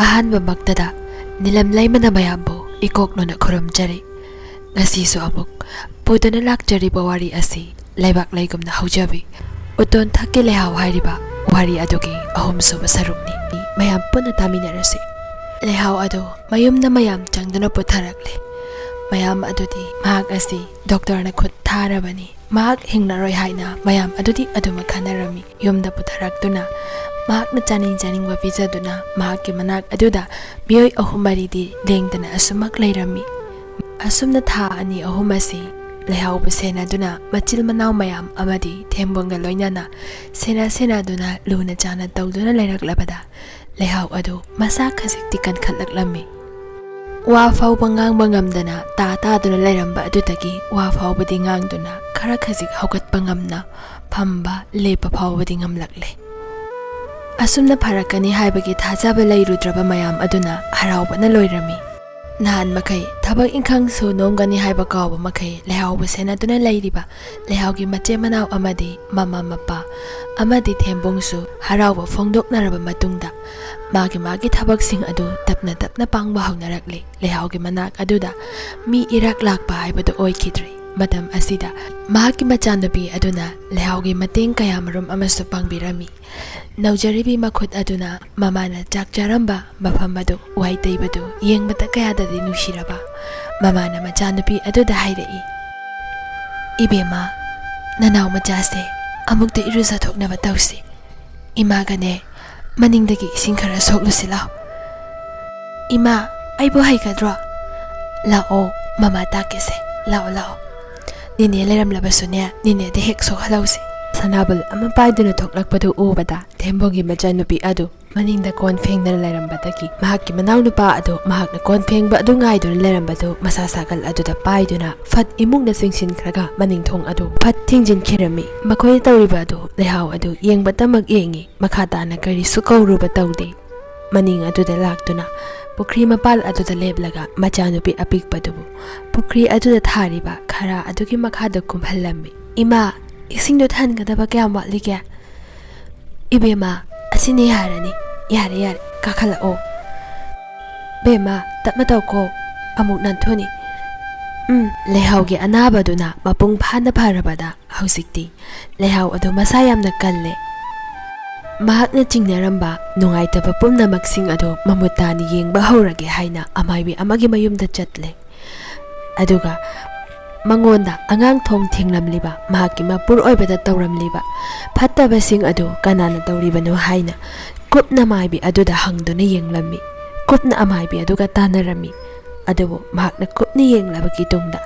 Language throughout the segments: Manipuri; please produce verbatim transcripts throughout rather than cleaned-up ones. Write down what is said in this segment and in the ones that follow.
ꯑꯍꯥꯟꯕꯃꯛꯇꯗ ꯅꯤꯂꯝ ꯂꯩꯃꯅ ꯃꯌꯥꯝꯕꯨ ꯏꯀꯣꯛꯅꯅ ꯈꯨꯔꯨꯝꯖꯔꯤ꯫ ꯉꯁꯤꯁꯨ ꯑꯃꯨꯛ ꯄꯨꯗꯨꯅ ꯂꯥꯛꯆꯔꯤꯕ ꯋꯥꯔꯤ ꯑꯁꯤ ꯂꯩꯕꯥꯛ ꯂꯩꯒꯨꯝꯅ ꯍꯧꯖꯕꯤ ꯎꯇꯣꯟ ꯊꯛꯀꯤ ꯂꯩꯍꯥꯎ ꯍꯥꯏꯔꯤꯕ ꯋꯥꯔꯤ ꯑꯗꯨꯒꯤ ꯑꯍꯨꯝꯁꯨꯕ ꯁꯔꯨꯛꯅꯤ꯫ ꯃꯌꯥꯝ ꯄꯨꯟꯅ ꯇꯥꯃꯤꯟꯅꯔꯁꯤ꯫ ꯂꯩꯍꯥꯎ ꯑꯗꯨ ꯃꯌꯨꯝꯗ ꯃꯌꯥꯝ ꯆꯪꯗꯨꯅ ꯄꯨꯊꯔꯛꯂꯦ꯫ ꯃꯌꯥꯝ ꯑꯗꯨꯗꯤ ꯃꯍꯥꯛ ꯑꯁꯤ ꯗꯣꯛꯇꯔꯅ ꯈꯨꯠ ꯊꯥꯔꯕꯅꯤ, ꯃꯍꯥꯛ ꯍꯤꯡꯂꯔꯣꯏ ꯍꯥꯏꯅ ꯃꯌꯥꯝ ꯑꯗꯨꯗꯤ ꯑꯗꯨꯃꯛ ꯈꯟꯅꯔꯝꯃꯤ꯫ ꯌꯨꯝꯗ ꯄꯨꯊꯔꯛꯇꯨꯅ ꯃꯍꯥꯛꯅ ꯆꯥꯅꯤꯡ ꯆꯥꯅꯤꯡꯕ ꯄꯤꯖꯗꯨꯅ ꯃꯍꯥꯛꯀꯤ ꯃꯅꯥꯛ ꯑꯗꯨꯗ ꯃꯤꯑꯣꯏ ꯑꯍꯨꯝ ꯃꯔꯤꯗꯤ ꯂꯦꯡꯗꯅ ꯑꯁꯨꯃꯛ ꯂꯩꯔꯝꯃꯤ꯫ ꯑꯁꯨꯝꯅ ꯊꯥ ꯑꯅꯤ ꯑꯍꯨꯝ ꯑꯁꯤ ꯂꯩꯍꯥꯎꯕꯨ ꯁꯦꯟꯅꯗꯨꯅ ꯃꯆꯤꯜ ꯃꯅꯥꯎ ꯃꯌꯥꯝ ꯑꯃꯗꯤ ꯊꯦꯝꯕꯣꯡꯒ ꯂꯣꯏꯅꯅ ꯁꯦꯟꯅ ꯁꯦꯟꯅꯗꯨꯅ ꯂꯨꯅ ꯆꯥꯟꯅ ꯇꯧꯗꯨꯅ ꯂꯩꯔꯛꯂꯕꯗ ꯂꯩꯍꯥꯎ ꯑꯗꯨ ꯃꯁꯥ ꯈꯖꯤꯛꯇꯤ ꯀꯟꯈꯠꯂꯛꯂꯝꯃꯤ꯫ ꯋꯥ ꯐꯥꯎꯕ ꯉꯥꯡꯕ ꯉꯝꯗꯅ ꯇꯥ ꯇꯥꯗꯨꯅ ꯂꯩꯔꯝꯕ ꯑꯗꯨꯗꯒꯤ ꯋꯥ ꯐꯥꯎꯕꯗꯤ ꯉꯥꯡꯗꯨꯅ ꯈꯔ ꯈꯖꯤꯛ ꯍꯧꯒꯠꯄ ꯉꯝꯅ ꯐꯝꯕ ꯂꯦꯞꯄ ꯐꯥꯎꯕꯗꯤ ꯉꯝꯂꯛꯂꯦ꯫ ꯑꯁꯨꯝꯅ ꯐꯔꯛꯀꯅꯤ ꯍꯥꯏꯕꯒꯤ ꯊꯥꯖꯕ ꯂꯩꯔꯨꯗ꯭ꯔꯕ ꯃꯌꯥꯝ ꯑꯗꯨꯅ ꯍꯔꯥꯎꯕꯅ ꯂꯣꯏꯔꯝꯃꯤ꯫ ꯅꯍꯥꯟ ꯃꯈꯩ ꯊꯕꯛ ꯏꯪꯈꯥꯡ ꯁꯨ ꯅꯣꯝꯒꯅꯤ ꯍꯥꯏꯕ ꯀꯥꯎꯕ ꯃꯈꯩ ꯂꯩꯍꯥꯎꯕꯨ ꯁꯦꯟꯅꯗꯨꯅ ꯂꯩꯔꯤꯕ ꯂꯩꯍꯥꯎꯒꯤ ꯃꯆꯦ ꯃꯅꯥꯎ ꯑꯃꯗꯤ ꯃꯃꯥ ꯃꯄꯥ ꯑꯃꯗꯤ ꯊꯦꯝꯕꯣꯡꯁꯨ ꯍꯔꯥꯎꯕ ꯐꯣꯡꯗꯣꯛꯅꯔꯕ ꯃꯇꯨꯡꯗ ꯃꯥꯒꯤ ꯃꯥꯒꯤ ꯊꯕꯛꯁꯤꯡ ꯑꯗꯨ ꯇꯞꯅ ꯇꯞꯅ ꯄꯥꯡꯕ ꯍꯧꯅꯔꯛꯂꯤ꯫ ꯂꯩꯍꯥꯎꯒꯤ ꯃꯅꯥꯛ ꯑꯗꯨꯗ ꯃꯤ ꯏꯔꯥꯛ ꯂꯥꯛꯄ ꯍꯥꯏꯕꯗꯨ ꯑꯣꯏꯈꯤꯗ꯭ꯔꯦ꯫ ꯃꯇꯝ ꯑꯁꯤꯗ ꯃꯍꯥꯛꯀꯤ ꯃꯆꯥꯅꯨꯄꯤ ꯑꯗꯨꯅ ꯂꯩꯍꯥꯎꯒꯤ ꯃꯇꯦꯡ ꯀꯌꯥꯃꯔꯨꯝ ꯑꯃꯁꯨ ꯄꯥꯡꯕꯤꯔꯝꯃꯤ꯫ ꯅꯧꯖꯔꯤꯕꯤ ꯃꯈꯨꯠ ꯑꯗꯨꯅ ꯃꯃꯥꯅ ꯆꯥꯛ ꯆꯥꯔꯝꯕ ꯃꯐꯝ ꯑꯗꯨ ꯋꯥꯏ ꯇꯩꯕꯗꯨ ꯌꯦꯡꯕꯗ ꯀꯌꯥꯗꯗꯤ ꯅꯨꯡꯁꯤꯔꯕ꯫ ꯃꯃꯥꯅ ꯃꯆꯥꯅꯨꯄꯤ ꯑꯗꯨꯗ ꯍꯥꯏꯔꯛꯏ, "ꯏꯕꯦꯝꯃ, ꯅꯅꯥꯎ ꯃꯆꯥꯁꯦ ꯑꯃꯨꯛꯇ ꯏꯔꯨꯖꯊꯣꯛꯅꯕ ꯇꯧꯁꯤ꯫ ꯏꯃꯥꯒꯅꯦ, ꯃꯅꯤꯡꯗꯒꯤ ꯏꯁꯤꯡ ꯈꯔ ꯁꯣꯛꯂꯨꯁꯤ ꯂꯥꯎ꯫" "ꯏꯃꯥ, ꯑꯩꯕꯨ ꯍꯩꯒꯗ꯭ꯔꯣ?" "ꯂꯥꯛꯑꯣ, ꯃꯃꯥ ꯇꯥꯛꯀꯦꯁꯦ꯫ ꯂꯥꯛꯑꯣ, ꯂꯥꯛꯑꯣ꯫ ꯅꯦꯅꯦ ꯂꯩꯔꯝꯂꯕꯁꯨꯅꯦ, ꯅꯦꯅꯦꯗ ꯍꯦꯛ ꯁꯣꯛꯍꯜꯍꯧꯁꯤ꯫" ꯁꯅꯥꯕꯨꯜ ꯑꯃ ꯄꯥꯏꯗꯨꯅ ꯊꯣꯛꯂꯛꯄꯗꯨ ꯎꯕꯗ ꯊꯦꯝꯕꯣꯡꯒꯤ ꯃꯆꯥꯅꯨꯄꯤ ꯑꯗꯨ ꯃꯅꯤꯡꯗ ꯀꯣꯟ ꯐꯦꯡꯗꯅ ꯂꯩꯔꯝꯕꯗꯒꯤ ꯃꯍꯥꯛꯀꯤ ꯃꯅꯥꯎꯅꯨꯄꯥ ꯑꯗꯨ ꯃꯍꯥꯛꯅ ꯀꯣꯟ ꯐꯦꯡꯕ ꯑꯗꯨ ꯉꯥꯏꯗꯨꯅ ꯂꯩꯔꯝꯕꯗꯨ ꯃꯁꯥ ꯁꯥꯒꯜ ꯑꯗꯨꯗ ꯄꯥꯏꯗꯨꯅ ꯐꯠ ꯏꯃꯨꯡꯗ ꯆꯤꯡꯁꯤꯟꯈ꯭ꯔꯒ ꯃꯅꯤꯡ ꯊꯣꯡ ꯑꯗꯨ ꯐꯠ ꯊꯤꯡꯖꯤꯟꯈꯤꯔꯝꯃꯤ꯫ ꯃꯈꯣꯏꯅ ꯇꯧꯔꯤꯕ ꯑꯗꯨ ꯂꯩꯍꯥꯎ ꯑꯗꯨ ꯌꯦꯡꯕꯇꯃꯛ ꯌꯦꯡꯉꯤ, ꯃꯈꯥ ꯇꯥꯅ ꯀꯔꯤꯁꯨ ꯀꯧꯔꯨꯕ ꯇꯧꯗꯦ꯫ ꯃꯅꯤꯡ ꯑꯗꯨꯗ ꯂꯥꯛꯇꯨꯅ ꯄꯨꯈ꯭ꯔꯤ ꯃꯄꯥꯜ ꯑꯗꯨꯗ ꯂꯦꯞꯂꯒ ꯃꯆꯥꯅꯨꯄꯤ ꯑꯄꯤꯛꯄꯗꯨꯕꯨ ꯄꯨꯈ꯭ꯔꯤ ꯑꯗꯨꯗ ꯊꯥꯔꯤꯕ ꯈꯔꯥ ꯑꯗꯨꯒꯤ ꯃꯈꯥꯗ ꯀꯨꯝꯍꯜꯂꯝꯃꯤ꯫ "ꯏꯃꯥ, ꯏꯁꯤꯡꯗꯣ ꯊꯟꯒꯗꯕ ꯀꯌꯥꯝ ꯋꯥꯠꯂꯤꯒꯦ?" "ꯏꯕꯦꯝꯃ, ꯑꯁꯤꯅ ꯌꯥꯔꯅꯤ꯫ ꯌꯥꯔꯦ, ꯌꯥꯔꯦ, ꯀꯥꯈꯠꯂꯛꯑꯣ꯫" "ꯕꯦꯝꯃ, ꯇꯞꯅ ꯇꯧꯀꯣ, ꯑꯃꯨꯛ ꯅꯥꯟꯊꯨꯅꯤ꯫" ꯎꯝ, ꯂꯩꯍꯥꯎꯒꯤ ꯑꯅꯥꯕꯗꯨꯅ ꯃꯄꯨꯡ ꯐꯥꯅ ꯐꯔꯕꯗ ꯍꯧꯖꯤꯛꯇꯤ ꯂꯩꯍꯥꯎ ꯑꯗꯨ ꯃꯁꯥ ꯌꯥꯝꯅ ꯀꯜꯂꯦ꯫ ꯃꯍꯥꯛꯅ ꯆꯤꯡꯅꯔꯝꯕ ꯅꯨꯡꯉꯥꯏꯇꯕ ꯄꯨꯝꯅꯃꯛꯁꯤꯡ ꯑꯗꯨ ꯃꯃꯨꯠ ꯇꯥꯅ ꯌꯦꯡꯕ ꯍꯧꯔꯒꯦ ꯍꯥꯏꯅ ꯑꯃꯥꯏꯕꯤ ꯑꯃꯒꯤ ꯃꯌꯨꯝꯗ ꯆꯠꯂꯦ꯫ ꯑꯗꯨꯒ ꯃꯉꯣꯟꯗ ꯑꯉꯥꯡ ꯊꯣꯡ ꯊꯤꯡꯂꯝꯂꯤꯕ, ꯃꯍꯥꯛꯀꯤ ꯃꯄꯨꯔꯣꯏꯕꯗ ꯇꯧꯔꯝꯂꯤꯕ ꯐꯠꯇꯕꯁꯤꯡ ꯑꯗꯨ ꯀꯅꯥꯅ ꯇꯧꯔꯤꯕꯅꯣ ꯍꯥꯏꯅ ꯀꯨꯞꯅ ꯃꯥꯏꯕꯤ ꯑꯗꯨꯗ ꯍꯪꯗꯨꯅ ꯌꯦꯡꯂꯝꯃꯤ꯫ ꯀꯨꯞꯅ ꯑꯃꯥꯏꯕꯤ ꯑꯗꯨꯒ ꯇꯥꯟꯅꯔꯝꯃꯤ꯫ ꯑꯗꯨꯕꯨ ꯃꯍꯥꯛꯅ ꯀꯨꯞꯅ ꯌꯦꯡꯂꯕꯒꯤ ꯇꯨꯡꯗ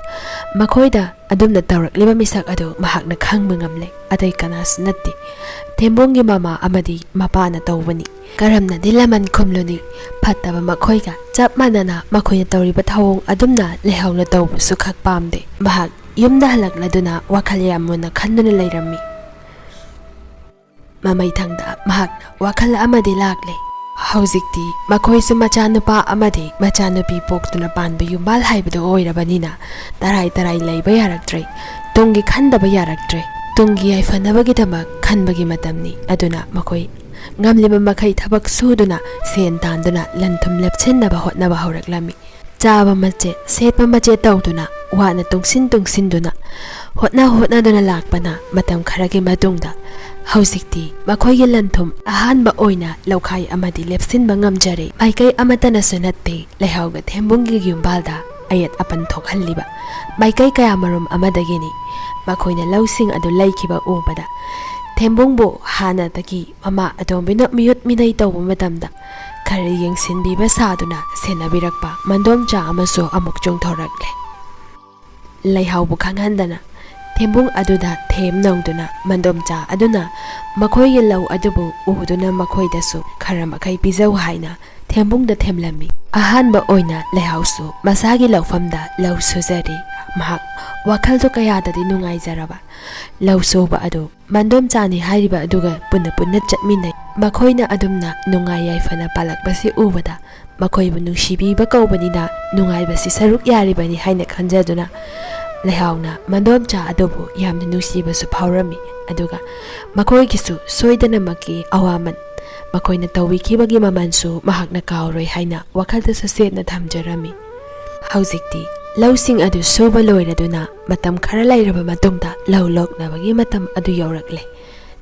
ꯃꯈꯣꯏꯗ ꯑꯗꯨꯝꯅ ꯇꯧꯔꯛꯂꯤꯕ ꯃꯤꯁꯛ ꯑꯗꯨ ꯃꯍꯥꯛꯅ ꯈꯪꯕ ꯉꯝꯂꯦ꯫ ꯑꯇꯩ ꯀꯅꯥꯁꯨ ꯅꯠꯇꯦ, ꯊꯦꯝꯕꯨꯡꯒꯤ ꯃꯃꯥ ꯑꯃꯗꯤ ꯃꯄꯥꯅ ꯇꯧꯕꯅꯤ꯫ ꯀꯔꯝꯅꯗꯤ ꯂꯃꯟ ꯈꯨꯝꯂꯨꯅꯤ? ꯐꯠꯇꯕ ꯃꯈꯣꯏꯒ ꯆꯞ ꯃꯥꯟꯅꯅ ꯃꯈꯣꯏꯅ ꯇꯧꯔꯤꯕ ꯊꯧꯑꯣꯡ ꯑꯗꯨꯝꯅ ꯂꯩꯍꯥꯎꯅ ꯇꯧꯕꯁꯨ ꯈꯛ ꯄꯥꯝꯗꯦ꯫ ꯃꯍꯥꯛ ꯌꯨꯝꯗ ꯍꯜꯂꯛꯂꯗꯨꯅ ꯋꯥꯈꯜ ꯌꯥꯝ ꯃꯨꯟꯅ ꯈꯟꯗꯨꯅ ꯂꯩꯔꯝꯃꯤ꯫ ꯃꯃꯩꯊꯪꯗ ꯃꯍꯥꯛꯅ ꯋꯥꯈꯜ ꯑꯃꯗꯤ ꯂꯥꯛꯂꯦ꯫ ꯍꯧꯖꯤꯛꯇꯤ ꯃꯈꯣꯏꯁꯨ ꯃꯆꯥꯅꯨꯄꯥ ꯑꯃꯗꯤ ꯃꯆꯥꯅꯨꯄꯤ ꯄꯣꯛꯇꯨꯅ ꯄꯥꯟꯕ ꯌꯨꯝꯕꯥꯜ ꯍꯥꯏꯕꯗꯨ ꯑꯣꯏꯔꯕꯅꯤꯅ ꯇꯔꯥꯏ ꯇꯔꯥꯏ ꯂꯩꯕ ꯌꯥꯔꯛꯇ꯭ꯔꯦ꯫ ꯇꯨꯡꯒꯤ ꯈꯟꯗꯕ ꯌꯥꯔꯛꯇ꯭ꯔꯦ꯫ ꯇꯨꯡꯒꯤ ꯌꯥꯏꯐꯅꯕꯒꯤꯗꯃꯛ ꯈꯟꯕꯒꯤ ꯃꯇꯝꯅꯤ꯫ ꯑꯗꯨꯅ ꯃꯈꯣꯏ ꯉꯝꯂꯤꯕ ꯃꯈꯩ ꯊꯕꯛ ꯁꯨꯗꯨꯅ ꯁꯦꯟ ꯇꯥꯟꯗꯨꯅ ꯂꯟ ꯊꯨꯝ ꯂꯦꯞꯁꯤꯟꯅꯕ ꯍꯣꯠꯅꯕ ꯍꯧꯔꯛꯂꯝꯃꯤ꯫ ꯆꯥꯕ ꯃꯆꯦꯠ, ꯁꯦꯠꯄ ꯃꯆꯦꯠ ꯇꯧꯗꯨꯅ ꯋꯥꯅ ꯇꯨꯡꯁꯤꯟ ꯇꯨꯡꯁꯤꯟꯗꯨꯅ ꯍꯣꯠꯅ ꯍꯣꯠꯅꯗꯨꯅ ꯂꯥꯛꯄꯅ ꯃꯇꯝ ꯈꯔꯒꯤ ꯃꯇꯨꯡꯗ ꯍꯧꯖꯤꯛꯇꯤ ꯃꯈꯣꯏꯒꯤ ꯂꯟ ꯊꯨꯝ ꯑꯍꯥꯟꯕ ꯑꯣꯏꯅ ꯂꯧꯈꯥꯏ ꯑꯃꯗꯤ ꯂꯦꯞꯁꯤꯟꯕ ꯉꯝꯖꯔꯦ꯫ ꯃꯥꯏꯀꯩ ꯑꯃꯠꯇꯅꯁꯨ ꯅꯠꯇꯦ ꯂꯩꯍꯥꯎꯒ ꯊꯦꯝꯕꯨꯡꯒꯤ ꯌꯨꯝꯕꯥꯜꯗ ꯑꯌꯦꯠ ꯑꯄꯟ ꯊꯣꯛꯍꯜꯂꯤꯕ꯫ ꯃꯥꯏꯀꯩ ꯀꯌꯥꯃꯔꯨꯝ ꯑꯃꯗꯒꯤꯅꯤ꯫ ꯃꯈꯣꯏꯅ ꯂꯧꯁꯤꯡ ꯑꯗꯨ ꯂꯩꯈꯤꯕ ꯎꯕꯗ ꯊꯦꯝꯕꯨꯡꯕꯨ ꯍꯥꯟꯅꯗꯒꯤ ꯃꯃꯥ ꯑꯇꯣꯝꯕꯤꯅ ꯃꯤꯑꯣꯠ ꯃꯤꯅꯩ ꯇꯧꯕ ꯃꯇꯝꯗ ꯈꯔ ꯌꯦꯡꯁꯤꯟꯕꯤꯕ ꯁꯥꯗꯨꯅ ꯁꯦꯟꯅꯕꯤꯔꯛꯄ ꯃꯟꯗꯣꯝꯆꯥ ꯑꯃꯁꯨ ꯑꯃꯨꯛ ꯆꯣꯡꯊꯣꯔꯛꯂꯦ꯫ ꯂꯩꯍꯥꯎꯕꯨ ꯈꯪꯍꯟꯗꯅ ꯊꯦꯝꯕꯨꯡ ꯑꯗꯨꯗ ꯊꯦꯝ ꯅꯧꯗꯨꯅ ꯃꯟꯗꯣꯝꯆꯥ ꯑꯗꯨꯅ ꯃꯈꯣꯏꯒꯤ ꯂꯧ ꯑꯗꯨꯕꯨ ꯎꯗꯨꯅ ꯃꯈꯣꯏꯗꯁꯨ ꯈꯔ ꯃꯈꯩ ꯄꯤꯖꯧ ꯍꯥꯏꯅ ꯊꯦꯝꯕꯨꯡꯗ ꯊꯦꯝꯂꯝꯃꯤ꯫ ꯑꯍꯥꯟꯕ ꯑꯣꯏꯅ ꯂꯩꯍꯥꯎꯁꯨ ꯃꯁꯥꯒꯤ ꯂꯧꯐꯝꯗ ꯂꯧ ꯁꯨꯖꯔꯤ꯫ ꯃꯍꯥꯛ ꯋꯥꯈꯜꯗꯣ ꯀꯌꯥꯗꯗꯤ ꯅꯨꯡꯉꯥꯏꯖꯔꯕ꯫ ꯂꯧ ꯁꯨꯕ ꯑꯗꯨ ꯃꯟꯗꯣꯝꯆꯥꯅꯤ ꯍꯥꯏꯔꯤꯕ ꯑꯗꯨꯒ ꯄꯨꯟꯅ ꯄꯨꯟꯅ ꯆꯠꯃꯤꯟꯅꯩ꯫ ꯃꯈꯣꯏꯅ ꯑꯗꯨꯝꯅ ꯅꯨꯡꯉꯥꯏ ꯌꯥꯏꯐꯅ ꯄꯥꯜꯂꯛꯄꯁꯤ ꯎꯕꯗ ꯃꯈꯣꯏꯕꯨ ꯅꯨꯡꯁꯤꯕꯤꯕ ꯀꯧꯕꯅꯤꯅ ꯅꯨꯡꯉꯥꯏꯕꯁꯤ ꯁꯔꯨꯛ ꯌꯥꯔꯤꯕꯅꯤ ꯍꯥꯏꯅ ꯈꯟꯖꯗꯨꯅ ꯂꯩꯍꯥꯎꯅ ꯃꯟꯗꯣꯝꯆꯥ ꯑꯗꯨꯕꯨ ꯌꯥꯝꯅ ꯅꯨꯡꯁꯤꯕꯁꯨ ꯐꯥꯎꯔꯝꯃꯤ꯫ ꯑꯗꯨꯒ ꯃꯈꯣꯏꯒꯤꯁꯨ ꯁꯣꯏꯗꯅꯃꯛꯀꯤ ꯑꯋꯥꯃꯟ ꯃꯈꯣꯏꯅ ꯇꯧꯕꯤꯈꯤꯕꯒꯤ ꯃꯃꯜꯁꯨ ꯃꯍꯥꯛꯅ ꯀꯥꯎꯔꯣꯏ ꯍꯥꯏꯅ ꯋꯥꯈꯜꯗꯁꯨ ꯆꯦꯠꯅ ꯊꯝꯖꯔꯝꯃꯤ꯫ ꯍꯧꯖꯤꯛꯇꯤ ꯂꯧꯁꯤꯡ ꯑꯗꯨ ꯁꯨꯕ ꯂꯣꯏꯔꯗꯨꯅ ꯃꯇꯝ ꯈꯔ ꯂꯩꯔꯕ ꯃꯇꯨꯡꯗ ꯂꯧ ꯂꯣꯛꯅꯕꯒꯤ ꯃꯇꯝ ꯑꯗꯨ ꯌꯧꯔꯛꯂꯦ꯫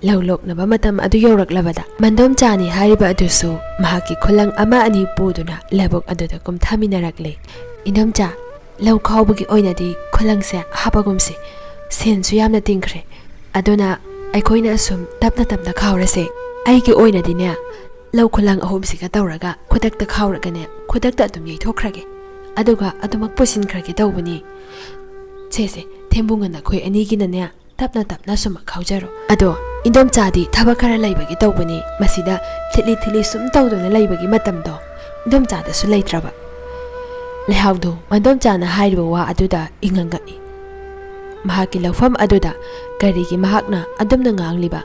ꯂꯧ ꯂꯣꯛꯅꯕ ꯃꯇꯝ ꯑꯗꯨ ꯌꯧꯔꯛꯂꯕꯗ ꯃꯟꯗꯣꯝꯆꯥꯅꯤ ꯍꯥꯏꯔꯤꯕ ꯑꯗꯨꯁꯨ ꯃꯍꯥꯛꯀꯤ ꯈꯨꯂꯪ ꯑꯃ ꯑꯅꯤ ꯄꯨꯗꯨꯅ ꯂꯧꯕꯨꯛ ꯑꯗꯨꯗ ꯀꯨꯝꯊꯃꯤꯟꯅꯔꯛꯂꯦ꯫ "ꯏꯟꯗꯣꯝꯆꯥ, ꯂꯧ ꯈꯥꯎꯕꯒꯤ ꯑꯣꯏꯅꯗꯤ ꯈꯨꯂꯪꯁꯦ ꯍꯥꯞꯄꯒꯨꯝꯁꯦ꯫ ꯁꯦꯟꯁꯨ ꯌꯥꯝꯅ ꯇꯤꯡꯈ꯭ꯔꯦ꯫ ꯑꯗꯨꯅ ꯑꯩꯈꯣꯏꯅ ꯑꯁꯨꯝ ꯇꯞꯅ ꯇꯞꯅ ꯈꯥꯎꯔꯁꯦ꯫ ꯑꯩꯒꯤ ꯑꯣꯏꯅꯗꯤꯅꯦ, ꯂꯧ ꯈꯨꯂꯪ ꯑꯍꯨꯝꯁꯤꯒ ꯇꯧꯔꯒ ꯈꯨꯗꯛꯇ ꯈꯥꯎꯔꯒꯅꯦ, ꯈꯨꯗꯛꯇ ꯑꯗꯨꯝ ꯌꯩꯊꯣꯛꯈ꯭ꯔꯒꯦ꯫ ꯑꯗꯨꯒ ꯑꯗꯨꯃꯛ ꯄꯨꯁꯤꯟꯈ꯭ꯔꯒꯦ ꯇꯧꯕꯅꯤ꯫ ꯁꯦ, ꯁꯦ, ꯊꯦꯝꯕꯨꯡꯒ ꯅꯈꯣꯏ ꯑꯅꯤꯒꯤꯅꯅꯦ, ꯇꯞꯅ ꯇꯞꯅ ꯁꯨꯝ ꯈꯥꯎꯖꯔꯣ꯫ ꯑꯗꯣ ꯏꯟꯗꯣꯝꯆꯥꯗꯤ ꯊꯕꯛ ꯈꯔ ꯂꯩꯕꯒꯤ ꯇꯧꯕꯅꯤ꯫ ꯃꯁꯤꯗ ꯊꯤꯠꯂꯤ ꯊꯤꯠꯂꯤ ꯁꯨꯝ ꯇꯧꯗꯨꯅ ꯂꯩꯕꯒꯤ ꯃꯇꯝꯗꯣ ꯏꯟꯗꯣꯝꯆꯥꯗꯁꯨ ꯂꯩꯇ꯭ꯔꯕ꯫ ꯂꯩꯍꯥꯎꯗꯣ ꯃꯟꯗꯣꯝꯆꯥꯅ ꯍꯥꯏꯔꯤꯕ ꯋꯥ ꯑꯗꯨꯗ ꯏꯉꯛ ꯉꯛꯏ꯫ ꯃꯍꯥꯛꯀꯤ ꯂꯧꯐꯝ ꯑꯗꯨꯗ ꯀꯔꯤꯒꯤ ꯃꯍꯥꯛꯅ ꯑꯗꯨꯝꯅ ꯉꯥꯡꯂꯤꯕ?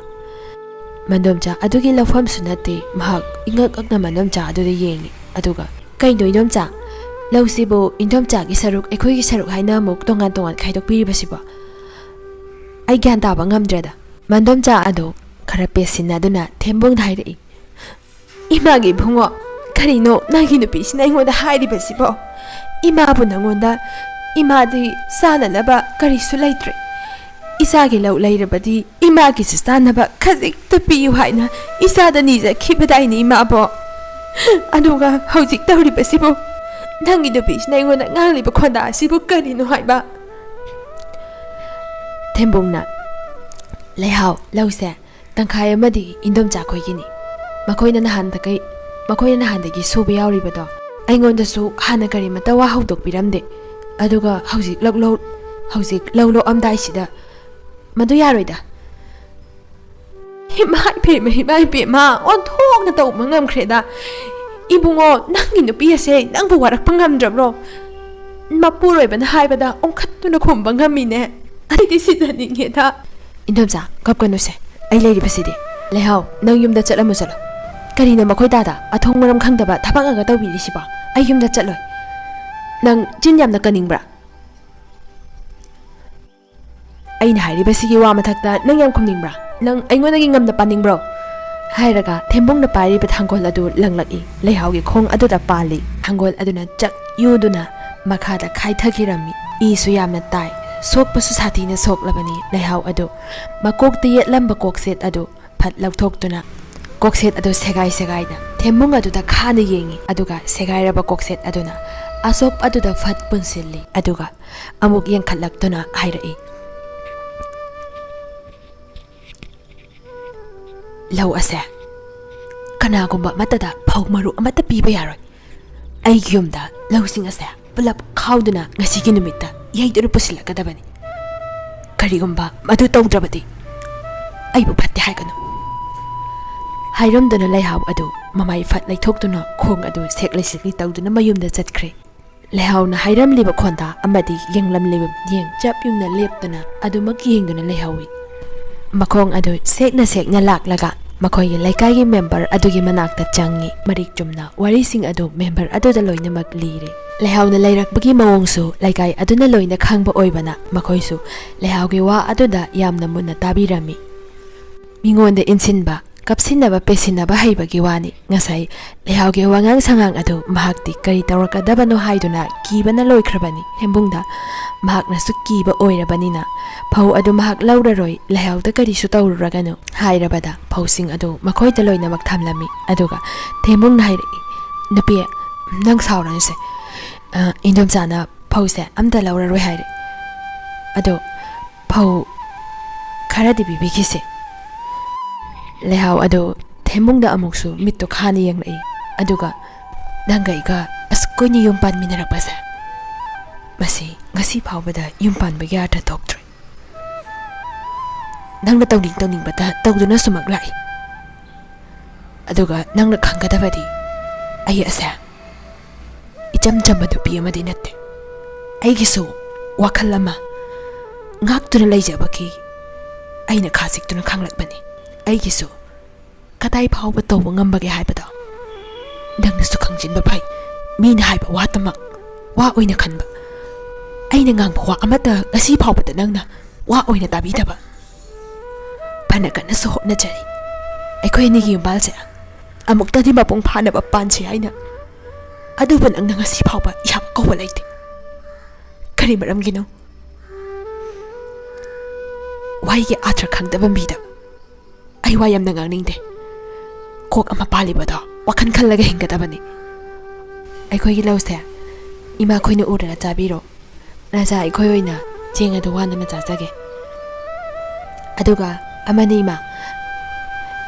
ꯃꯟꯗꯣꯝꯆꯥ ꯑꯗꯨꯒꯤ ꯂꯧꯐꯝꯁꯨ ꯅꯠꯇꯦ꯫ ꯃꯍꯥꯛ ꯏꯉꯛ ꯉꯛꯅ ꯃꯟꯗꯣꯝꯆꯥ ꯑꯗꯨꯗ ꯌꯦꯡꯂꯤ꯫ ꯑꯗꯨꯒ, "ꯀꯩꯅꯣ ꯏꯟꯗꯣꯝꯆꯥ? ꯂꯧꯁꯤꯕꯨ ꯏꯟꯗꯣꯝꯆꯥꯒꯤ ꯁꯔꯨꯛ, ꯑꯩꯈꯣꯏꯒꯤ ꯁꯔꯨꯛ ꯍꯥꯏꯅ ꯑꯃꯨꯛ ꯇꯣꯉꯥꯟ ꯇꯣꯉꯥꯟ ꯈꯥꯏꯗꯣꯛꯄꯤꯔꯤꯕꯁꯤꯕꯣ? ꯑꯩ ꯒ꯭ꯌꯥꯟ ꯇꯥꯕ ꯉꯝꯗ꯭ꯔꯦꯗ꯫" ꯃꯟꯗꯣꯝꯆꯥ ꯑꯗꯣ ꯈꯔ ꯄꯦꯠꯁꯤꯟꯅꯗꯨꯅ ꯊꯦꯝꯕꯨꯡꯗ ꯍꯥꯏꯔꯛꯏ꯫ "ꯏꯃꯥꯒꯤ ꯏꯕꯨꯡꯉꯣ, ꯀꯔꯤꯅꯣ ꯅꯪꯒꯤ ꯅꯨꯄꯤꯁꯤꯅ ꯑꯩꯉꯣꯟꯗ ꯍꯥꯏꯔꯤꯕꯁꯤꯕꯣ? ꯏꯃꯥꯕꯨ ꯅꯪꯉꯣꯟꯗ, ꯏꯃꯥꯗꯤ ꯆꯥꯅꯅꯕ ꯀꯔꯤꯁꯨ ꯂꯩꯇ꯭ꯔꯦ꯫ ꯏꯆꯥꯒꯤ ꯂꯧ ꯂꯩꯔꯕꯗꯤ ꯏꯃꯥꯒꯤꯁꯨ ꯆꯥꯅꯕ ꯈꯖꯤꯛꯇ ꯄꯤꯌꯨ ꯍꯥꯏꯅ ꯏꯆꯥꯗ ꯅꯤꯖꯈꯤꯕꯗꯥꯏꯅꯦ ꯏꯃꯥꯕꯣ꯫ ꯑꯗꯨꯒ ꯍꯧꯖꯤꯛ ꯇꯧꯔꯤꯕꯁꯤꯕꯨ, ꯅꯪꯒꯤ ꯅꯨꯄꯤꯁꯤꯅ ꯑꯩꯉꯣꯟꯗ ꯉꯥꯡꯂꯤꯕ ꯈꯣꯟꯗꯥ ꯑꯁꯤꯕꯨ ꯀꯔꯤꯅꯣ ꯍꯥꯏꯕ?" ꯊꯦꯝꯕꯨꯡꯅ, "ꯂꯩꯍꯥꯎ, ꯂꯧꯁꯦ ꯇꯪꯈꯥꯏ ꯑꯃꯗꯤ ꯏꯟꯗꯣꯝꯆꯥ ꯈꯣꯏꯒꯤꯅꯤ꯫ ꯃꯈꯣꯏꯅ ꯅꯍꯥꯟꯗꯒꯩ, ꯃꯈꯣꯏꯅ ꯅꯍꯥꯟꯗꯒꯤ ꯁꯨꯕ ꯌꯥꯎꯔꯤꯕꯗꯣ, ꯑꯩꯉꯣꯟꯗꯁꯨ ꯍꯥꯟꯅ ꯀꯔꯤꯃꯇ ꯋꯥ ꯍꯧꯗꯣꯛꯄꯤꯔꯝꯗꯦ꯫ ꯑꯗꯨꯒ ꯍꯧꯖꯤꯛ ꯂꯧ, ꯂꯧ, ꯍꯧꯖꯤꯛ ꯂꯧ ꯂꯣꯛꯑꯝꯗꯥꯏꯁꯤꯗ, ꯃꯗꯨ ꯌꯥꯔꯣꯏꯗ꯫" ꯏꯃꯥ ꯏꯕꯦꯝꯃ, ꯏꯃꯥ ꯏꯕꯦꯝꯃ, ꯑꯣꯟꯊꯣꯛꯅ ꯇꯧꯕ ꯉꯝꯈ꯭ꯔꯦꯗ꯫ ꯏꯕꯨꯡꯉꯣ, ꯅꯪꯒꯤ ꯅꯨꯄꯤ ꯑꯁꯦ ꯅꯪꯕꯨ ꯋꯥꯔꯛꯄ ꯉꯝꯗ꯭ꯔꯕ꯭ꯔꯣ? ꯃꯄꯨꯔꯣꯏꯕꯅ ꯍꯥꯏꯕꯗ ꯑꯣꯟꯈꯠꯇꯨꯅ ꯈꯨꯝꯕ ꯉꯝꯃꯤꯅꯦ꯫ ꯑꯩꯗꯤ ꯁꯤꯖꯅꯤꯡꯉꯦꯗ꯫ ꯏꯟꯗꯣꯝꯆꯥ, ꯀꯞꯀꯅꯨꯁꯦ꯫ ꯑꯩ ꯂꯩꯔꯤꯕꯁꯤꯗꯤ꯫ ꯂꯩꯍꯥꯎ, ꯅꯪ ꯌꯨꯝꯗ ꯆꯠꯂꯝꯃꯨ ꯆꯠꯂꯣ꯫ ꯀꯔꯤꯅꯣ ꯃꯈꯣꯏ ꯗꯥꯗ ꯑꯊꯣꯡ ꯃꯔꯝ ꯈꯪꯗꯕ ꯊꯕꯛ ꯉꯥꯛꯇ ꯇꯧꯕꯤꯔꯤꯁꯤꯕꯣ? ꯑꯩ ꯌꯨꯝꯗ ꯆꯠꯂꯣꯏ꯫ ꯅꯪ ꯆꯤꯟ ꯌꯥꯝꯅ ꯀꯟꯅꯤꯡꯕ꯭ꯔꯥ? ꯑꯩꯅ ꯍꯥꯏꯔꯤꯕꯁꯤꯒꯤ ꯋꯥ ꯃꯊꯛꯇ ꯅꯪ ꯌꯥꯝ ꯈꯨꯝꯅꯤꯡꯕ꯭ꯔꯥ? ꯅꯪ ꯑꯩꯉꯣꯟꯗꯒꯤ ꯉꯝꯅ ꯄꯥꯅꯤꯡꯕ꯭ꯔꯣ? ꯍꯥꯏꯔꯒ ꯊꯦꯝꯕꯨꯡꯅ ꯄꯥꯏꯔꯤꯕ ꯊꯥꯡꯒꯣꯜ ꯑꯗꯨ ꯂꯪꯂꯛꯏ꯫ ꯂꯩꯍꯥꯎꯒꯤ ꯈꯣꯡ ꯑꯗꯨꯗ ꯄꯥꯜꯂꯤ꯫ ꯊꯥꯡꯒꯣꯜ ꯑꯗꯨꯅ ꯆꯛ ꯌꯨꯗꯨꯅ ꯃꯈꯥꯗ ꯈꯥꯏꯊꯈꯤꯔꯝꯃꯤ꯫ ꯏꯁꯨ ꯌꯥꯝꯅ ꯇꯥꯏ꯫ ꯁꯣꯛꯄꯁꯨ ꯁꯥꯊꯤꯅ ꯁꯣꯛꯂꯕꯅꯤ꯫ ꯂꯩꯍꯥꯎ ꯑꯗꯨ ꯃꯀꯣꯛꯇ ꯌꯦꯠꯂꯝꯕ ꯀꯣꯛꯁꯦꯠ ꯑꯗꯨ ꯐꯠ ꯂꯧꯊꯣꯛꯇꯨꯅ ꯀꯣꯛꯁꯦꯠ ꯑꯗꯨ ꯁꯦꯒꯥꯏ ꯁꯦꯒꯥꯏꯅ ꯊꯦꯝꯕꯨꯡ ꯑꯗꯨꯗ ꯈꯥꯅ ꯌꯦꯡꯉꯤ꯫ ꯑꯗꯨꯒ ꯁꯦꯒꯥꯏꯔꯕ ꯀꯣꯛꯁꯦꯠ ꯑꯗꯨꯅ ꯑꯁꯣꯛ ꯑꯗꯨꯗ ꯐꯠ ꯄꯨꯟꯁꯤꯜꯂꯤ꯫ ꯑꯗꯨꯒ ꯑꯃꯨꯛ ꯌꯦꯡꯈꯠꯂꯛꯇꯨꯅ ꯍꯥꯏꯔꯛꯏ, "ꯂꯧ ꯑꯁꯦ ꯀꯅꯥꯒꯨꯝꯕ ꯑꯃꯠꯇꯗ ꯐꯧ ꯃꯔꯨ ꯑꯃꯠꯇ ꯄꯤꯕ ꯌꯥꯔꯣꯏ꯫ ꯑꯩꯒꯤ ꯌꯨꯝꯗ ꯂꯧꯁꯤꯡ ꯑꯁꯦ ꯄꯨꯂꯞ ꯈꯥꯎꯗꯨꯅ ꯉꯁꯤꯒꯤ ꯅꯨꯃꯤꯠꯇ ꯌꯩꯗꯨꯅ ꯄꯨꯁꯤꯜꯂꯛꯀꯗꯕꯅꯤ꯫ ꯀꯔꯤꯒꯨꯝꯕ ꯃꯗꯨ ꯇꯧꯗ꯭ꯔꯕꯗꯤ ꯑꯩꯕꯨ ꯐꯠꯇꯦ ꯍꯥꯏꯒꯅꯨ"꯫ ꯍꯥꯏꯔꯝꯗꯨꯅ ꯂꯩꯍꯥꯎ ꯑꯗꯨ ꯃꯃꯥꯏ ꯐꯠ ꯂꯩꯊꯣꯛꯇꯨꯅ ꯈꯣꯡ ꯑꯗꯨ ꯁꯦꯛꯂꯩ ꯁꯦꯛꯂꯤ ꯇꯧꯗꯨꯅ ꯃꯌꯨꯝꯗ ꯆꯠꯈ꯭ꯔꯦ꯫ ꯂꯩꯍꯥꯎꯅ ꯍꯥꯏꯔꯝꯂꯤꯕ ꯈꯣꯟꯗꯥ ꯑꯃꯗꯤ ꯌꯦꯡꯂꯝꯂꯤꯕ ꯃꯤꯠꯌꯦꯡ ꯆꯞ ꯌꯨꯡꯅ ꯂꯦꯞꯇꯨꯅ ꯑꯗꯨꯃꯛ ꯌꯦꯡꯗꯨꯅ ꯂꯩꯍꯧꯏ꯫ ꯃꯈꯣꯡ ꯑꯗꯨ ꯁꯦꯛꯅ ꯁꯦꯛꯅ ꯂꯥꯛꯂꯒ ꯃꯈꯣꯏꯒꯤ ꯂꯩꯀꯥꯏꯒꯤ ꯃꯦꯝꯕꯔ ꯑꯗꯨꯒꯤ ꯃꯅꯥꯛꯇ ꯆꯪꯉꯤ꯫ ꯃꯔꯤꯛ ꯆꯨꯝꯅ ꯋꯥꯔꯤꯁꯤꯡ ꯑꯗꯨ ꯃꯦꯝꯕꯔ ꯑꯗꯨꯗ ꯂꯣꯏꯅꯃꯛ ꯂꯤꯔꯦ꯫ ꯂꯩꯍꯥꯎꯅ ꯂꯩꯔꯛꯄꯒꯤ ꯃꯑꯣꯡꯁꯨ ꯂꯩꯀꯥꯏ ꯑꯗꯨꯅ ꯂꯣꯏꯅ ꯈꯪꯕ ꯑꯣꯏꯕꯅ ꯃꯈꯣꯏꯁꯨ ꯂꯩꯍꯥꯎꯒꯤ ꯋꯥ ꯑꯗꯨꯗ ꯌꯥꯝꯅ ꯃꯨꯟꯅ ꯇꯥꯕꯤꯔꯝꯃꯤ꯫ ꯃꯤꯉꯣꯟꯗ ꯏꯟꯁꯤꯟꯕ, ꯀꯞꯁꯤꯟꯅꯕ, ꯄꯦꯁꯤꯟꯅꯕ ꯍꯩꯕꯒꯤ ꯋꯥꯅꯤ꯫ ꯉꯁꯥꯏ ꯂꯩꯍꯥꯎꯒꯤ ꯋꯥꯉꯥꯡ ꯁꯉꯥꯡ ꯑꯗꯨ ꯃꯍꯥꯛꯇꯤ ꯀꯔꯤ ꯇꯧꯔꯛꯀꯗꯕꯅꯣ ꯍꯥꯏꯗꯨꯅ ꯀꯤꯕꯅ ꯂꯣꯏꯈ꯭ꯔꯕꯅꯤ꯫ ꯊꯦꯝꯕꯨꯡꯗ ꯃꯍꯥꯛꯅꯁꯨ ꯀꯤꯕ ꯑꯣꯏꯔꯕꯅꯤꯅ ꯐꯧ ꯑꯗꯨ ꯃꯍꯥꯛ ꯂꯧꯔꯔꯣꯏ, ꯂꯩꯍꯥꯎꯗ ꯀꯔꯤꯁꯨ ꯇꯧꯔꯨꯔꯒꯅꯨ ꯍꯥꯏꯔꯕꯗ ꯐꯧꯁꯤꯡ ꯑꯗꯨ ꯃꯈꯣꯏꯗ ꯂꯣꯏꯅꯃꯛ ꯊꯝꯂꯝꯃꯤ꯫ ꯑꯗꯨꯒ ꯊꯦꯝꯕꯨꯡꯅ ꯍꯥꯏꯔꯛꯏ, "ꯅꯨꯄꯤ, ꯅꯪ ꯁꯥꯎꯔꯅꯨꯁꯦ꯫ ꯑ, ꯏꯟꯗꯣꯝꯆꯥꯅ ꯐꯧꯁꯦ ꯑꯝꯇ ꯂꯧꯔꯔꯣꯏ ꯍꯥꯏꯔꯦ꯫ ꯑꯗꯣ ꯐꯧ ꯈꯔꯗꯤ ꯄꯤꯕꯤꯈꯤꯁꯦ"꯫ ꯂꯩꯍꯥꯎ ꯑꯗꯨ ꯊꯦꯝꯕꯨꯡꯗ ꯑꯃꯨꯛꯁꯨ ꯃꯤꯠꯇꯣ ꯈꯥꯅ ꯌꯦꯡꯂꯛꯏ꯫ ꯑꯗꯨꯒ, "ꯅꯪꯒ ꯑꯩꯒ ꯑꯁꯨꯛ ꯀꯨꯏꯅ ꯌꯨꯝ ꯄꯥꯟꯃꯤꯟꯅꯔꯛꯄꯁꯦ, ꯃꯁꯤ ꯉꯁꯤ ꯐꯥꯎꯕꯗ ꯌꯨꯝ ꯄꯥꯟꯕꯒꯤ ꯑꯥꯔꯊ ꯊꯣꯛꯇ꯭ꯔꯦ꯫ ꯅꯪꯅ ꯇꯧꯅꯤꯡ ꯇꯧꯅꯤꯡꯕꯇ ꯇꯧꯗꯨꯅ ꯁꯨꯃꯛ ꯂꯥꯛꯏ꯫ ꯑꯗꯨꯒ ꯅꯪꯅ ꯈꯪꯒꯗꯕꯗꯤ, ꯑꯩ ꯑꯁꯦ ꯏꯆꯝ ꯆꯝꯕ ꯅꯨꯄꯤ ꯑꯃꯗꯤ ꯅꯠꯇꯦ꯫ ꯑꯩꯒꯤꯁꯨ ꯋꯥꯈꯜ ꯑꯃ ꯉꯥꯛꯇꯨꯅ ꯂꯩꯖꯕꯒꯤ ꯑꯩꯅ ꯈꯥꯖꯤꯛꯇꯨꯅ ꯈꯪꯂꯛꯄꯅꯤ꯫ ꯑꯩꯒꯤꯁꯨ ꯀꯗꯥꯏ ꯐꯥꯎꯕ ꯇꯧꯕ ꯉꯝꯕꯒꯦ ꯍꯥꯏꯕꯗꯣ ꯅꯪꯅꯁꯨ ꯈꯪꯖꯤꯟꯕ ꯐꯩ꯫ ꯃꯤꯅ ꯍꯥꯏꯕ ꯋꯥꯇꯃꯛ ꯋꯥ ꯑꯣꯏꯅ ꯈꯟꯕ꯫ ꯑꯩꯅ ꯉꯥꯡꯕ ꯋꯥ ꯑꯃꯠꯇ ꯉꯁꯤ ꯐꯥꯎꯕꯗ ꯅꯪꯅ ꯋꯥ ꯑꯣꯏꯅ ꯇꯥꯕꯤꯗꯕ꯫ ꯐꯅ ꯀꯟꯅꯁꯨ ꯍꯣꯠꯅꯖꯔꯤ꯫ ꯑꯩꯈꯣꯏ ꯑꯅꯤꯒꯤ ꯌꯨꯝꯕꯥꯜꯁꯦ ꯑꯃꯨꯛꯇꯗꯤ ꯃꯄꯨꯡ ꯐꯥꯅꯕ ꯄꯥꯟꯁꯤ ꯍꯥꯏꯅ꯫ ꯑꯗꯨꯕꯨ ꯅꯪꯅ ꯉꯁꯤ ꯐꯥꯎꯕ ꯏꯍꯥꯛ ꯀꯧꯕ ꯂꯩꯇꯦ꯫ ꯀꯔꯤ ꯃꯔꯝꯒꯤꯅꯣ? ꯋꯥꯍꯩꯒꯤ ꯑꯥꯊ꯭ꯔ ꯈꯪꯗꯕ ꯃꯤꯗ ꯑꯩ ꯋꯥ ꯌꯥꯝꯅ ꯉꯥꯡꯅꯤꯡꯗꯦ꯫ ꯀꯣꯛ ꯑꯃ ꯄꯥꯜꯂꯤꯕꯗꯣ ꯋꯥꯈꯜ ꯈꯜꯂꯒ ꯍꯤꯡꯒꯗꯕꯅꯤ꯫ ꯑꯩꯈꯣꯏꯒꯤ ꯂꯧꯁꯦ ꯏꯃꯥꯈꯣꯏꯅ ꯎꯔꯒ ꯆꯥꯕꯤꯔꯣ꯫ ꯅꯆꯥ ꯑꯩꯈꯣꯏ ꯑꯣꯏꯅ ꯆꯦꯡ ꯑꯗꯨ ꯋꯥꯟꯗꯅ ꯆꯥꯖꯒꯦ꯫ ꯑꯗꯨꯒ ꯑꯃꯅ ꯏꯃꯥ,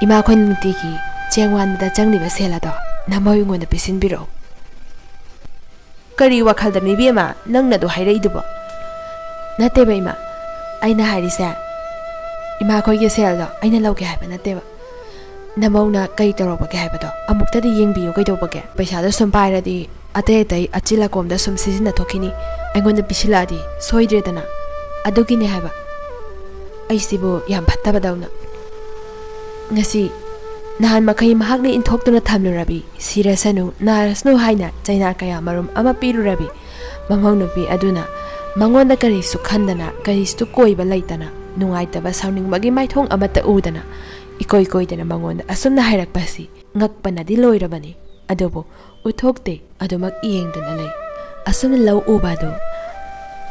ꯏꯃꯥꯈꯣꯏꯅ ꯅꯨꯡꯇꯤꯒꯤ ꯆꯦꯡ ꯋꯥꯟꯕꯗ ꯆꯪꯂꯤꯕ ꯁꯦꯜ ꯑꯗꯣ ꯅꯃꯧ ꯑꯩꯉꯣꯟꯗ ꯄꯤꯁꯤꯟꯕꯤꯔꯛꯑꯣ꯫ ꯀꯔꯤ ꯋꯥꯈꯜꯗꯅꯣ ꯏꯕꯦꯝꯃ ꯅꯪꯅ ꯑꯗꯨ ꯍꯥꯏꯔꯛꯏꯗꯨꯕꯣ? ꯅꯠꯇꯦꯕ ꯏꯃꯥ, ꯑꯩꯅ ꯍꯥꯏꯔꯤꯁꯦ ꯏꯃꯥꯈꯣꯏꯒꯤ ꯁꯦꯜꯗꯣ ꯑꯩꯅ ꯂꯧꯒꯦ ꯍꯥꯏꯕ ꯅꯠꯇꯦꯕ꯫ ꯅꯃꯧꯅ ꯀꯔꯤ ꯇꯧꯔꯛꯄꯒꯦ ꯍꯥꯏꯕꯗꯣ ꯑꯃꯨꯛꯇꯗꯤ ꯌꯦꯡꯕꯤꯌꯨ ꯀꯩꯗꯧꯕꯒꯦ? ꯄꯩꯁꯥꯗꯣ ꯁꯨꯝ ꯄꯥꯏꯔꯗꯤ ꯑꯇꯩ ꯑꯇꯩ ꯑꯆꯤꯜ ꯑꯀꯣꯝꯗ ꯁꯨꯝ ꯁꯤꯖꯤꯟꯅꯊꯣꯛꯈꯤꯅꯤ꯫ ꯑꯩꯉꯣꯟꯗ ꯄꯤꯁꯤꯜꯂꯛꯑꯗꯤ ꯁꯣꯏꯗ꯭ꯔꯦꯗꯅ꯫ ꯑꯗꯨꯒꯤꯅꯦ ꯍꯥꯏꯕ꯫ ꯑꯩꯁꯤꯕꯨ ꯌꯥꯝ ꯐꯠꯇꯕꯗꯧꯅ꯫ ꯉꯁꯤ ꯅꯍꯥꯟ ꯃꯈꯩ ꯃꯍꯥꯛꯅ ꯏꯟꯊꯣꯛꯇꯨꯅ ꯊꯝꯂꯨꯔꯕꯤ, ꯁꯤꯔꯁꯅꯨ, ꯅꯥꯔꯁꯅꯨ ꯍꯥꯏꯅ ꯆꯩꯅꯥ ꯀꯌꯥ ꯃꯔꯨꯝ ꯑꯃ ꯄꯤꯔꯨꯔꯕꯤ ꯃꯃꯧ ꯅꯨꯄꯤ ꯑꯗꯨꯅ ꯃꯉꯣꯟꯗ ꯀꯔꯤꯁꯨ ꯈꯟꯗꯅ, ꯀꯔꯤꯁꯨ ꯀꯣꯏꯕ ꯂꯩꯇꯅ, ꯅꯨꯡꯉꯥꯏꯇꯕ ꯁꯥꯎꯅꯤꯡꯕꯒꯤ ꯃꯥꯏꯊꯣꯡ ꯑꯃꯠꯇ ꯎꯗꯅ, ꯏꯀꯣꯏ ꯀꯣꯏꯗꯅ ꯃꯉꯣꯟꯗ ꯑꯁꯨꯝꯅ ꯍꯥꯏꯔꯛꯄꯁꯤ ꯉꯛꯄꯅꯗꯤ ꯂꯣꯏꯔꯕꯅꯤ꯫ ꯑꯗꯨꯕꯨ ꯎꯠꯊꯣꯛꯇꯦ, ꯑꯗꯨꯃꯛ ꯌꯦꯡꯗꯨꯅ ꯂꯩ꯫ ꯑꯁꯨꯝꯅ ꯂꯧ ꯎꯕ ꯑꯗꯨ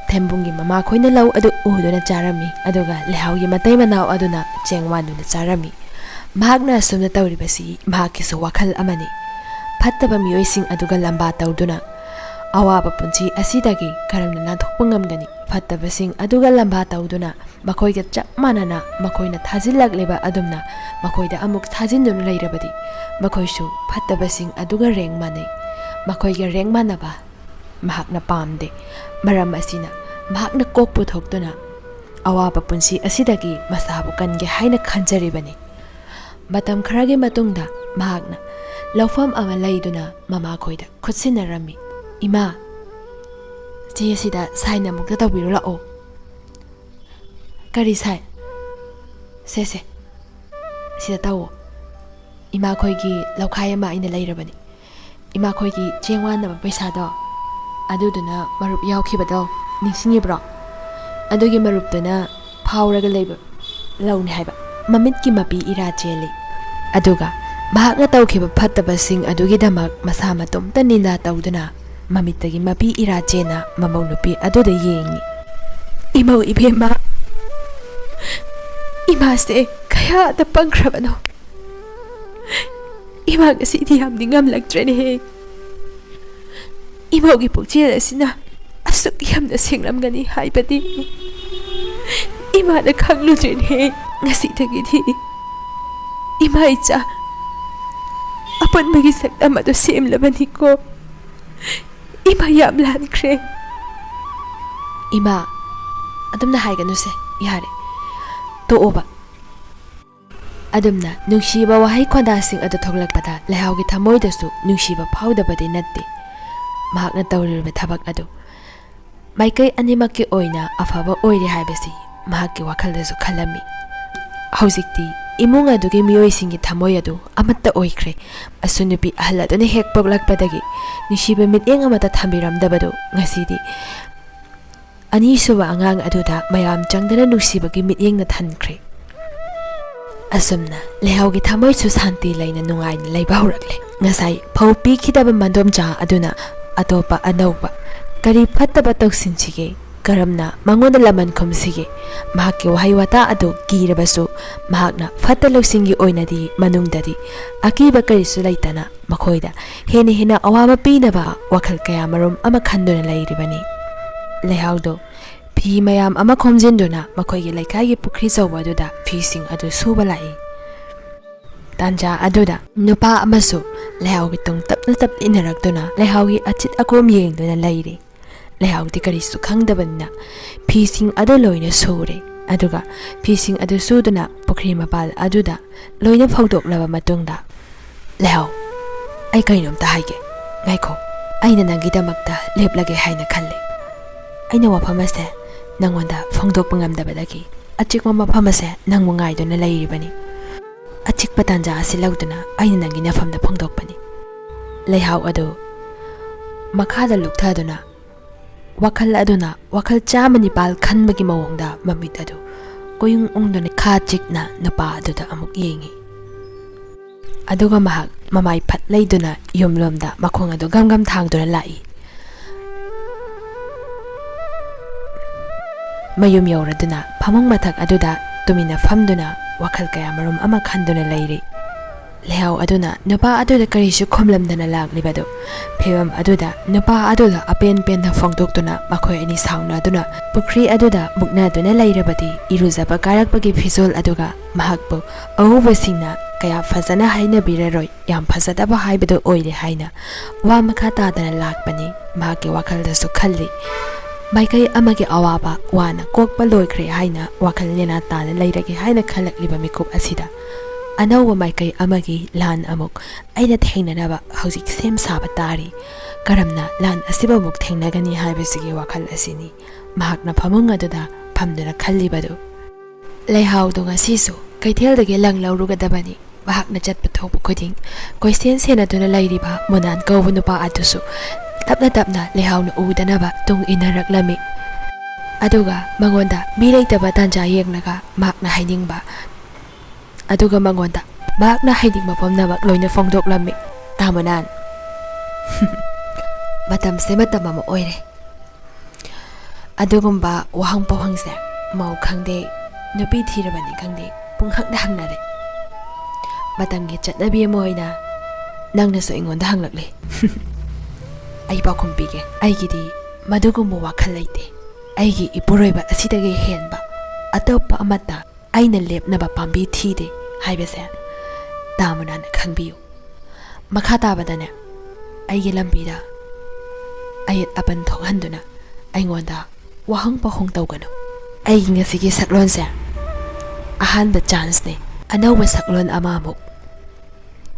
ꯊꯦꯝꯕꯨꯡꯒꯤ ꯃꯃꯥꯈꯣꯏꯅ ꯂꯧ ꯑꯗꯨ ꯎꯗꯨꯅ ꯆꯥꯔꯝꯃꯤ, ꯑꯗꯨꯒ ꯂꯩꯍꯥꯎꯒꯤ ꯃꯇꯩ ꯃꯅꯥꯎ ꯑꯗꯨꯅ ꯆꯦꯡ ꯋꯥꯟꯗꯨꯅ ꯆꯥꯔꯝꯃꯤ꯫ ꯃꯍꯥꯛꯅ ꯑꯁꯨꯝꯅ ꯇꯧꯔꯤꯕꯁꯤ ꯃꯍꯥꯛꯀꯤꯁꯨ ꯋꯥꯈꯜ ꯑꯃꯅꯤ꯫ ꯐꯠꯇꯕ ꯃꯤꯑꯣꯏꯁꯤꯡ ꯑꯗꯨꯒ ꯂꯝꯕꯥ ꯇꯧꯗꯨꯅ ꯑꯋꯥꯕ ꯄꯨꯟꯁꯤ ꯑꯁꯤꯗꯒꯤ ꯀꯔꯝꯅ ꯅꯥꯟꯊꯣꯛꯄ ꯉꯝꯒꯅꯤ? ꯐꯠꯇꯕꯁꯤꯡ ꯑꯗꯨꯒ ꯂꯝꯕꯥ ꯇꯧꯗꯨꯅ ꯃꯈꯣꯏꯒ ꯆꯞ ꯃꯥꯟꯅꯅ ꯃꯈꯣꯏꯅ ꯊꯥꯖꯤꯜꯂꯛꯂꯤꯕ ꯑꯗꯨꯝꯅ ꯃꯈꯣꯏꯗ ꯑꯃꯨꯛ ꯊꯥꯖꯤꯟꯗꯨꯅ ꯂꯩꯔꯕꯗꯤ ꯃꯈꯣꯏꯁꯨ ꯐꯠꯇꯕꯁꯤꯡ ꯑꯗꯨꯒ ꯔꯦꯡ ꯃꯥꯟꯅꯩ꯫ ꯃꯈꯣꯏꯒ ꯔꯦꯡ ꯃꯥꯟꯅꯕ ꯃꯍꯥꯛꯅ ꯄꯥꯝꯗꯦ꯫ ꯃꯔꯝ ꯑꯁꯤꯅ ꯃꯍꯥꯛꯅ ꯀꯣꯛ ꯄꯨꯊꯣꯛꯇꯨꯅ ꯑꯋꯥꯕ ꯄꯨꯟꯁꯤ ꯑꯁꯤꯗꯒꯤ ꯃꯁꯥꯕꯨ ꯀꯟꯒꯦ ꯍꯥꯏꯅ ꯈꯟꯖꯔꯤꯕꯅꯤ꯫ ꯃꯇꯝ ꯈꯔꯒꯤ ꯃꯇꯨꯡꯗ ꯃꯍꯥꯛꯅ ꯂꯧꯐꯝ ꯑꯃ ꯂꯩꯗꯨꯅ ꯃꯃꯥꯈꯣꯏꯗ ꯈꯨꯠꯁꯤꯟꯅꯔꯝꯃꯤ꯫ "ꯏꯃꯥ, ꯆꯦ ꯑꯁꯤꯗ ꯁꯥꯏꯟ ꯑꯃꯨꯛꯇ ꯇꯧꯕꯤꯔꯨ ꯂꯥꯛꯑꯣ"꯫ "ꯀꯔꯤ ꯁꯥꯏꯟ?" "ꯁꯦ, ꯁꯦ, ꯁꯤꯗ ꯇꯧꯑꯣ꯫ ꯏꯃꯥꯈꯣꯏꯒꯤ ꯂꯧꯈꯥꯏ ꯑꯃ ꯑꯩꯅ ꯂꯩꯔꯕꯅꯤ꯫ ꯏꯃꯥꯈꯣꯏꯒꯤ ꯆꯦꯡ ꯋꯥꯟꯅꯕ ꯄꯩꯁꯥꯗꯣ, ꯑꯗꯨꯗꯨꯅ ꯃꯔꯨꯞ ꯌꯥꯎꯈꯤꯕꯗꯣ ꯅꯤꯡꯁꯤꯡꯉꯤꯕ꯭ꯔꯣ? ꯑꯗꯨꯒꯤ ꯃꯔꯨꯞꯇꯨꯅ ꯐꯥꯎꯔꯒ ꯂꯩꯕ ꯂꯧꯅꯤ ꯍꯥꯏꯕ꯫ ꯃꯃꯤꯠꯀꯤ ꯃꯄꯤ ꯏꯔꯥ ꯆꯦꯜꯂꯤ"꯫ ꯑꯗꯨꯒ ꯃꯍꯥꯛꯅ ꯇꯧꯈꯤꯕ ꯐꯠꯇꯕꯁꯤꯡ ꯑꯗꯨꯒꯤꯗꯃꯛ ꯃꯁꯥ ꯃꯇꯣꯝꯇ ꯅꯤꯟꯗꯥ ꯇꯧꯗꯨꯅ ꯃꯃꯤꯠꯇꯒꯤ ꯃꯄꯤ ꯏꯔꯥ ꯆꯦꯟꯅ ꯃꯃꯧ ꯅꯨꯄꯤ ꯑꯗꯨꯗ ꯌꯦꯡꯉꯤ꯫ "ꯏꯃꯧ ꯏꯕꯦꯝꯃ, ꯏꯃꯥꯁꯦ ꯀꯌꯥꯗ ꯄꯪꯈ꯭ꯔꯕꯅꯣ꯫ ꯏꯃꯥ ꯉꯁꯤꯗꯤ ꯌꯥꯝ ꯅꯤꯡꯉꯝꯂꯛꯇ꯭ꯔꯦꯅꯦꯍꯦ꯫ ꯏꯃꯧꯒꯤ ꯄꯨꯛꯆꯦꯜ ꯑꯁꯤꯅ ꯑꯁꯨꯛ ꯌꯥꯝꯅ ꯁꯦꯡꯂꯝꯒꯅꯤ ꯍꯥꯏꯕꯗꯤ ꯏꯃꯥꯅ ꯈꯪꯂꯨꯗ꯭ꯔꯦꯅꯦꯍꯦ꯫ ꯉꯁꯤꯗꯒꯤꯗꯤ ꯏꯃꯥ ꯏꯆꯥ ꯑꯄꯨꯟꯕꯒꯤ ꯁꯛꯇꯝ ꯑꯗꯨ ꯁꯦꯝꯂꯕꯅꯤꯀꯣ꯫ ꯏꯃꯥ ꯌꯥꯝ ꯂꯥꯟꯈ꯭ꯔꯦ꯫" "ꯏꯃꯥ, ꯑꯗꯨꯝꯅ ꯍꯥꯏꯒꯅꯨꯁꯦ, ꯌꯥꯔꯦ, ꯇꯣꯛꯑꯣꯕ꯫" ꯑꯗꯨꯝꯅ ꯅꯨꯡꯁꯤꯕ ꯋꯥꯍꯩ ꯈꯣꯟꯗꯥꯁꯤꯡ ꯑꯗꯨ ꯊꯣꯛꯂꯛꯄꯗ ꯂꯩꯍꯥꯎꯒꯤ ꯊꯃꯣꯏꯗꯁꯨ ꯅꯨꯡꯁꯤꯕ ꯐꯥꯎꯗꯕꯗꯤ ꯅꯠꯇꯦ꯫ ꯃꯍꯥꯛꯅ ꯇꯧꯔꯤꯕ ꯊꯕꯛ ꯑꯗꯨ ꯃꯥꯏꯀꯩ ꯑꯅꯤꯃꯛꯀꯤ ꯑꯣꯏꯅ ꯑꯐꯕ ꯑꯣꯏꯔꯦ ꯍꯥꯏꯕꯁꯤ ꯃꯍꯥꯛꯀꯤ ꯋꯥꯈꯜꯗꯁꯨ ꯈꯜꯂꯝꯃꯤ꯫ ꯍꯧꯖꯤꯛꯇꯤ ꯏꯃꯨꯡ ꯑꯗꯨꯒꯤ ꯃꯤꯑꯣꯏꯁꯤꯡꯒꯤ ꯊꯃꯣꯏ ꯑꯗꯨ ꯑꯃꯠꯇ ꯑꯣꯏꯈ꯭ꯔꯦ꯫ ꯃꯁꯨ ꯅꯨꯄꯤ ꯑꯍꯜ ꯑꯗꯨꯅ ꯍꯦꯛ ꯄꯣꯛꯂꯛꯄꯗꯒꯤ ꯅꯨꯡꯁꯤꯕ ꯃꯤꯠꯌꯦꯡ ꯑꯃꯠꯇ ꯊꯝꯕꯤꯔꯝꯗꯕꯗꯨ ꯉꯁꯤꯗꯤ ꯑꯅꯤꯁꯨꯕ ꯑꯉꯥꯡ ꯑꯗꯨꯗ ꯃꯌꯥꯝ ꯆꯪꯗꯅ ꯅꯨꯡꯁꯤꯕꯒꯤ ꯃꯤꯠꯌꯦꯡꯅ ꯊꯟꯈ꯭ꯔꯦ꯫ ꯑꯁꯨꯝꯅ ꯂꯩꯍꯥꯎꯒꯤ ꯊꯃꯣꯏꯁꯨ ꯁꯥꯟꯇꯤ ꯂꯩꯅ ꯅꯨꯡꯉꯥꯏꯅ ꯂꯩꯕ ꯍꯧꯔꯛꯂꯦ꯫ ꯉꯁꯥꯏ ꯐꯧ ꯄꯤꯈꯤꯗꯕ ꯃꯗꯣꯝꯆꯥ ꯑꯗꯨꯅ ꯑꯇꯣꯞꯄ ꯑꯅꯧꯕ ꯀꯔꯤ ꯐꯠꯇꯕ ꯇꯧꯁꯤꯟꯁꯤꯒꯦ? ꯀꯔꯝꯅ ꯃꯉꯣꯟꯗ ꯂꯃꯟ ꯈꯨꯝꯁꯤꯒꯦ? ꯃꯍꯥꯛꯀꯤ ꯋꯥꯍꯩ ꯋꯥꯇꯥ ꯑꯗꯨ ꯀꯤꯔꯕꯁꯨ ꯃꯍꯥꯛꯅ ꯐꯠꯇ ꯂꯧꯁꯤꯡꯒꯤ ꯑꯣꯏꯅꯗꯤ ꯃꯅꯨꯡꯗꯗꯤ ꯑꯀꯤꯕ ꯀꯔꯤꯁꯨ ꯂꯩꯇꯅ ꯃꯈꯣꯏꯗ ꯍꯦꯟꯅ ꯍꯦꯟꯅ ꯑꯋꯥꯕ ꯄꯤꯅꯕ ꯋꯥꯈꯜ ꯀꯌꯥ ꯃꯔꯨꯝ ꯑꯃ ꯈꯟꯗꯨꯅ ꯂꯩꯔꯤꯕꯅꯤ꯫ ꯂꯩꯍꯥꯎꯗꯣ ꯐꯤ ꯃꯌꯥꯝ ꯑꯃ ꯈꯣꯝꯖꯤꯟꯗꯨꯅ ꯃꯈꯣꯏꯒꯤ ꯂꯩꯀꯥꯏꯒꯤ ꯄꯨꯈ꯭ꯔꯤ ꯆꯧꯕ ꯑꯗꯨꯗ ꯐꯤꯁꯤꯡ ꯑꯗꯨ ꯁꯨꯕ ꯂꯥꯛꯏ꯫ ꯇꯥꯟꯖꯥ ꯑꯗꯨꯗ ꯅꯨꯄꯥ ꯑꯃꯁꯨ ꯂꯩꯍꯥꯎꯒꯤ ꯇꯨꯡ ꯇꯞꯅ ꯇꯞꯅ ꯏꯟꯅꯔꯛꯇꯨꯅ ꯂꯩꯍꯥꯎꯒꯤ ꯑꯆꯤꯠ ꯑꯀꯣꯝ ꯌꯦꯡꯗꯨꯅ ꯂꯩꯔꯦ꯫ ꯂꯩꯍꯥꯎꯗꯤ ꯀꯔꯤꯁꯨ ꯈꯪꯗꯕꯅꯤꯅ ꯐꯤꯁꯤꯡ ꯑꯗꯨ ꯂꯣꯏꯅ ꯁꯨꯔꯦ꯫ ꯑꯗꯨꯒ ꯐꯤꯁꯤꯡ ꯑꯗꯨ ꯁꯨꯗꯨꯅ ꯄꯨꯈ꯭ꯔꯤ ꯃꯄꯥꯜ ꯑꯗꯨꯗ ꯂꯣꯏꯅ ꯐꯧꯗꯣꯛꯂꯕ ꯃꯇꯨꯡꯗ, "ꯂꯩꯍꯥꯎ, ꯑꯩ ꯀꯩꯅꯣꯝꯇ ꯍꯥꯏꯒꯦ꯫ ꯉꯥꯏꯈꯣ, ꯑꯩꯅ ꯅꯪꯒꯤꯗꯃꯛꯇ ꯂꯦꯞꯂꯒꯦ ꯍꯥꯏꯅ ꯈꯜꯂꯦ꯫ ꯑꯩꯅ ꯋꯥꯐꯝ ꯑꯁꯦ ꯅꯪꯉꯣꯟꯗ ꯐꯣꯡꯗꯣꯛꯄ ꯉꯝꯗꯕꯗꯒꯤ ꯑꯆꯤꯛꯄ ꯃꯐꯝ ꯑꯁꯦ ꯅꯪꯕꯨ ꯉꯥꯏꯗꯨꯅ ꯂꯩꯔꯤꯕꯅꯤ꯫ ꯑꯆꯤꯛꯄ ꯇꯥꯟꯖꯥ ꯑꯁꯤ ꯂꯧꯗꯨꯅ ꯑꯩꯅ ꯅꯪꯒꯤ ꯅꯐꯝꯗ ꯐꯣꯡꯗꯣꯛꯄꯅꯤ꯫" ꯂꯩꯍꯥꯎ ꯑꯗꯨ ꯃꯈꯥꯗ ꯂꯨꯞꯊꯗꯨꯅ ꯋꯥꯈꯜ ꯑꯗꯨꯅ ꯋꯥꯈꯜ ꯆꯥꯝꯃ ꯅꯤꯄꯥꯜ ꯈꯟꯕꯒꯤ ꯃꯑꯣꯡꯗ ꯃꯃꯤꯠ ꯑꯗꯨ ꯀꯣꯌꯨꯡ ꯎꯪꯗꯨꯅ ꯈꯥ ꯆꯤꯛꯅ ꯅꯨꯄꯥ ꯑꯗꯨꯗ ꯑꯃꯨꯛ ꯌꯦꯡꯉꯤ꯫ ꯑꯗꯨꯒ ꯃꯍꯥꯛ ꯃꯃꯥꯏ ꯐꯠ ꯂꯩꯗꯨꯅ ꯌꯨꯝꯂꯣꯝꯗ ꯃꯈꯣꯡ ꯑꯗꯨ ꯒꯝ ꯒꯝ ꯊꯥꯡꯗꯨꯅ ꯂꯥꯛꯏ꯫ ꯃꯌꯨꯝ ꯌꯧꯔꯗꯨꯅ ꯐꯃꯨꯡ ꯃꯊꯛ ꯑꯗꯨꯗ ꯇꯨꯃꯤꯟꯅ ꯐꯝꯗꯨꯅ ꯋꯥꯈꯜ ꯀꯌꯥ ꯃꯔꯨꯝ ꯑꯃ ꯈꯟꯗꯨꯅ ꯂꯩꯔꯤ꯫ ꯂꯩꯍꯥꯎ ꯑꯗꯨꯅ ꯅꯨꯄꯥ ꯑꯗꯨꯗ ꯀꯔꯤꯁꯨ ꯈꯨꯝꯂꯝꯗꯅ ꯂꯥꯛꯂꯤꯕꯗꯨ, ꯐꯤꯕꯝ ꯑꯗꯨꯗ ꯅꯨꯄꯥ ꯑꯗꯨꯗ ꯑꯄꯦꯟ ꯄꯦꯟꯗ ꯐꯣꯡꯗꯣꯛꯇꯨꯅ ꯃꯈꯣꯏ ꯑꯅꯤ ꯁꯥꯎꯅꯗꯨꯅ ꯄꯨꯈ꯭ꯔꯤ ꯑꯗꯨꯗ ꯃꯨꯛꯅꯗꯨꯅ ꯂꯩꯔꯕꯗꯤ, ꯏꯔꯨꯖꯕ ꯀꯥꯔꯛꯄꯒꯤ ꯐꯤꯖꯣꯜ ꯑꯗꯨꯒ ꯃꯍꯥꯛꯄꯨ ꯑꯎꯕꯁꯤꯡꯅ ꯀꯌꯥ ꯐꯖꯅ ꯍꯥꯏꯅꯕꯤꯔꯔꯣꯏ, ꯌꯥꯝ ꯐꯖꯗꯕ ꯍꯥꯏꯕꯗꯨ ꯑꯣꯏꯔꯦ ꯍꯥꯏꯅ ꯋꯥ ꯃꯈꯥ ꯇꯥꯗꯅ ꯂꯥꯛꯄꯅꯤ꯫ ꯃꯍꯥꯛꯀꯤ ꯋꯥꯈꯜꯗꯁꯨ ꯈꯜꯂꯤ, ꯃꯥꯏꯀꯩ ꯑꯃꯒꯤ ꯑꯋꯥꯕ ꯋꯥꯅ ꯀꯣꯛꯄ ꯂꯣꯏꯈ꯭ꯔꯦ ꯍꯥꯏꯅ ꯋꯥꯈꯜ ꯅꯦꯅꯥ ꯇꯥꯅ ꯂꯩꯔꯒꯦ ꯍꯥꯏꯅ ꯈꯜꯂꯛꯂꯤꯕ ꯃꯤꯀꯨꯞ ꯑꯁꯤꯗ, ꯑꯅꯧꯕ ꯃꯥꯏꯀꯩ ꯑꯃꯒꯤ ꯂꯥꯟ ꯑꯃꯨꯛ ꯑꯩꯅ ꯊꯦꯡꯅꯅꯕ ꯍꯧꯖꯤꯛ ꯁꯦꯝ ꯁꯥꯕ ꯇꯥꯔꯤ꯫ ꯀꯔꯝꯅ ꯂꯥꯟ ꯑꯁꯤꯕꯨ ꯑꯃꯨꯛ ꯊꯦꯡꯅꯒꯅꯤ ꯍꯥꯏꯕꯁꯤꯒꯤ ꯋꯥꯈꯜ ꯑꯁꯤꯅꯤ ꯃꯍꯥꯛꯅ ꯐꯃꯨꯡ ꯑꯗꯨꯗ ꯐꯝꯗꯨꯅ ꯈꯜꯂꯤꯕꯗꯨ꯫ ꯂꯩꯍꯥꯎꯗꯨ ꯉꯁꯤꯁꯨ ꯀꯩꯊꯦꯜꯗꯒꯤ ꯂꯪ ꯂꯧꯔꯨꯒꯗꯕꯅꯤ꯫ ꯃꯍꯥꯛꯅ ꯆꯠꯄ ꯊꯣꯛꯄ ꯈꯨꯗꯤꯡ ꯀꯣꯏꯁꯦꯟ ꯁꯦꯟꯅꯗꯨꯅ ꯂꯩꯔꯤꯕ ꯃꯨꯅꯥꯟ ꯀꯧꯕ ꯅꯨꯄꯥ ꯑꯗꯨꯁꯨ ꯇꯞꯅ ꯇꯞꯅ ꯂꯩꯍꯥꯎꯅ ꯎꯗꯅꯕ ꯇꯨꯡ ꯏꯟꯅꯔꯛꯂꯝꯃꯤ꯫ ꯑꯗꯨꯒ ꯃꯉꯣꯟꯗ ꯃꯤ ꯂꯩꯇꯕ ꯇꯥꯟꯖꯥ ꯌꯦꯡꯂꯒ ꯃꯍꯥꯛꯅ ꯍꯥꯏꯅꯤꯡꯕ, ꯑꯗꯨꯒ ꯃꯉꯣꯟꯗ ꯃꯍꯥꯛꯅ ꯍꯥꯏꯅꯤꯡꯕ ꯄꯨꯝꯅꯃꯛ ꯂꯣꯏꯅ ꯐꯣꯡꯗꯣꯛꯂꯝꯃꯤ꯫ ꯇꯥ ꯃꯨꯅꯥꯟ, ꯃꯇꯝꯁꯦ ꯃꯇꯝ ꯑꯃ ꯑꯣꯏꯔꯦ꯫ ꯑꯗꯨꯒꯨꯝꯕ ꯋꯥꯍꯪ ꯄꯥꯎꯍꯪꯁꯦ ꯃꯧ ꯈꯪꯗꯦ, ꯅꯨꯄꯤ ꯊꯤꯔꯕꯅꯤ ꯈꯪꯗꯦ, ꯄꯨꯡꯍꯪꯗ ꯍꯪꯅꯔꯦ꯫ ꯃꯇꯝꯒꯤ ꯆꯠꯅꯕꯤ ꯑꯃ ꯑꯣꯏꯅ ꯅꯪꯅꯁꯨ ꯑꯩꯉꯣꯟꯗ ꯍꯪꯂꯛꯂꯦ꯫ ꯑꯩ ꯄꯥꯎꯈꯨꯝ ꯄꯤꯒꯦ, ꯑꯩꯒꯤꯗꯤ ꯃꯗꯨꯒꯨꯝꯕ ꯋꯥꯈꯜ ꯂꯩꯇꯦ꯫ ꯑꯩꯒꯤ ꯏꯄꯨꯔꯣꯏꯕ ꯑꯁꯤꯗꯒꯤ ꯍꯦꯟꯕ ꯑꯇꯣꯞꯄ ꯑꯃꯠꯇ ꯑꯩꯅ ꯂꯦꯞꯅꯕ ꯄꯥꯝꯕꯤ ꯊꯤꯗꯦ ꯍꯥꯏꯕꯁꯦ ꯇꯥ ꯃꯨꯅꯥꯟꯅ ꯈꯪꯕꯤꯌꯨ꯫ ꯃꯈꯥ ꯇꯥꯕꯗꯅꯦ, ꯑꯩꯒꯤ ꯂꯝꯕꯤꯗ ꯑꯌꯦꯠ ꯑꯄꯟ ꯊꯣꯛꯍꯟꯗꯨꯅ ꯑꯩꯉꯣꯟꯗ ꯋꯥꯍꯪ ꯄꯥꯎꯍꯪ ꯇꯧꯒꯅꯨ꯫ ꯑꯩꯒꯤ ꯉꯁꯤꯒꯤ ꯁꯛꯂꯣꯟꯁꯦ ꯑꯍꯥꯟꯕ ꯆꯥꯟꯁꯅꯦ꯫ ꯑꯅꯧꯕ ꯁꯛꯂꯣꯟ ꯑꯃ ꯑꯃꯨꯛ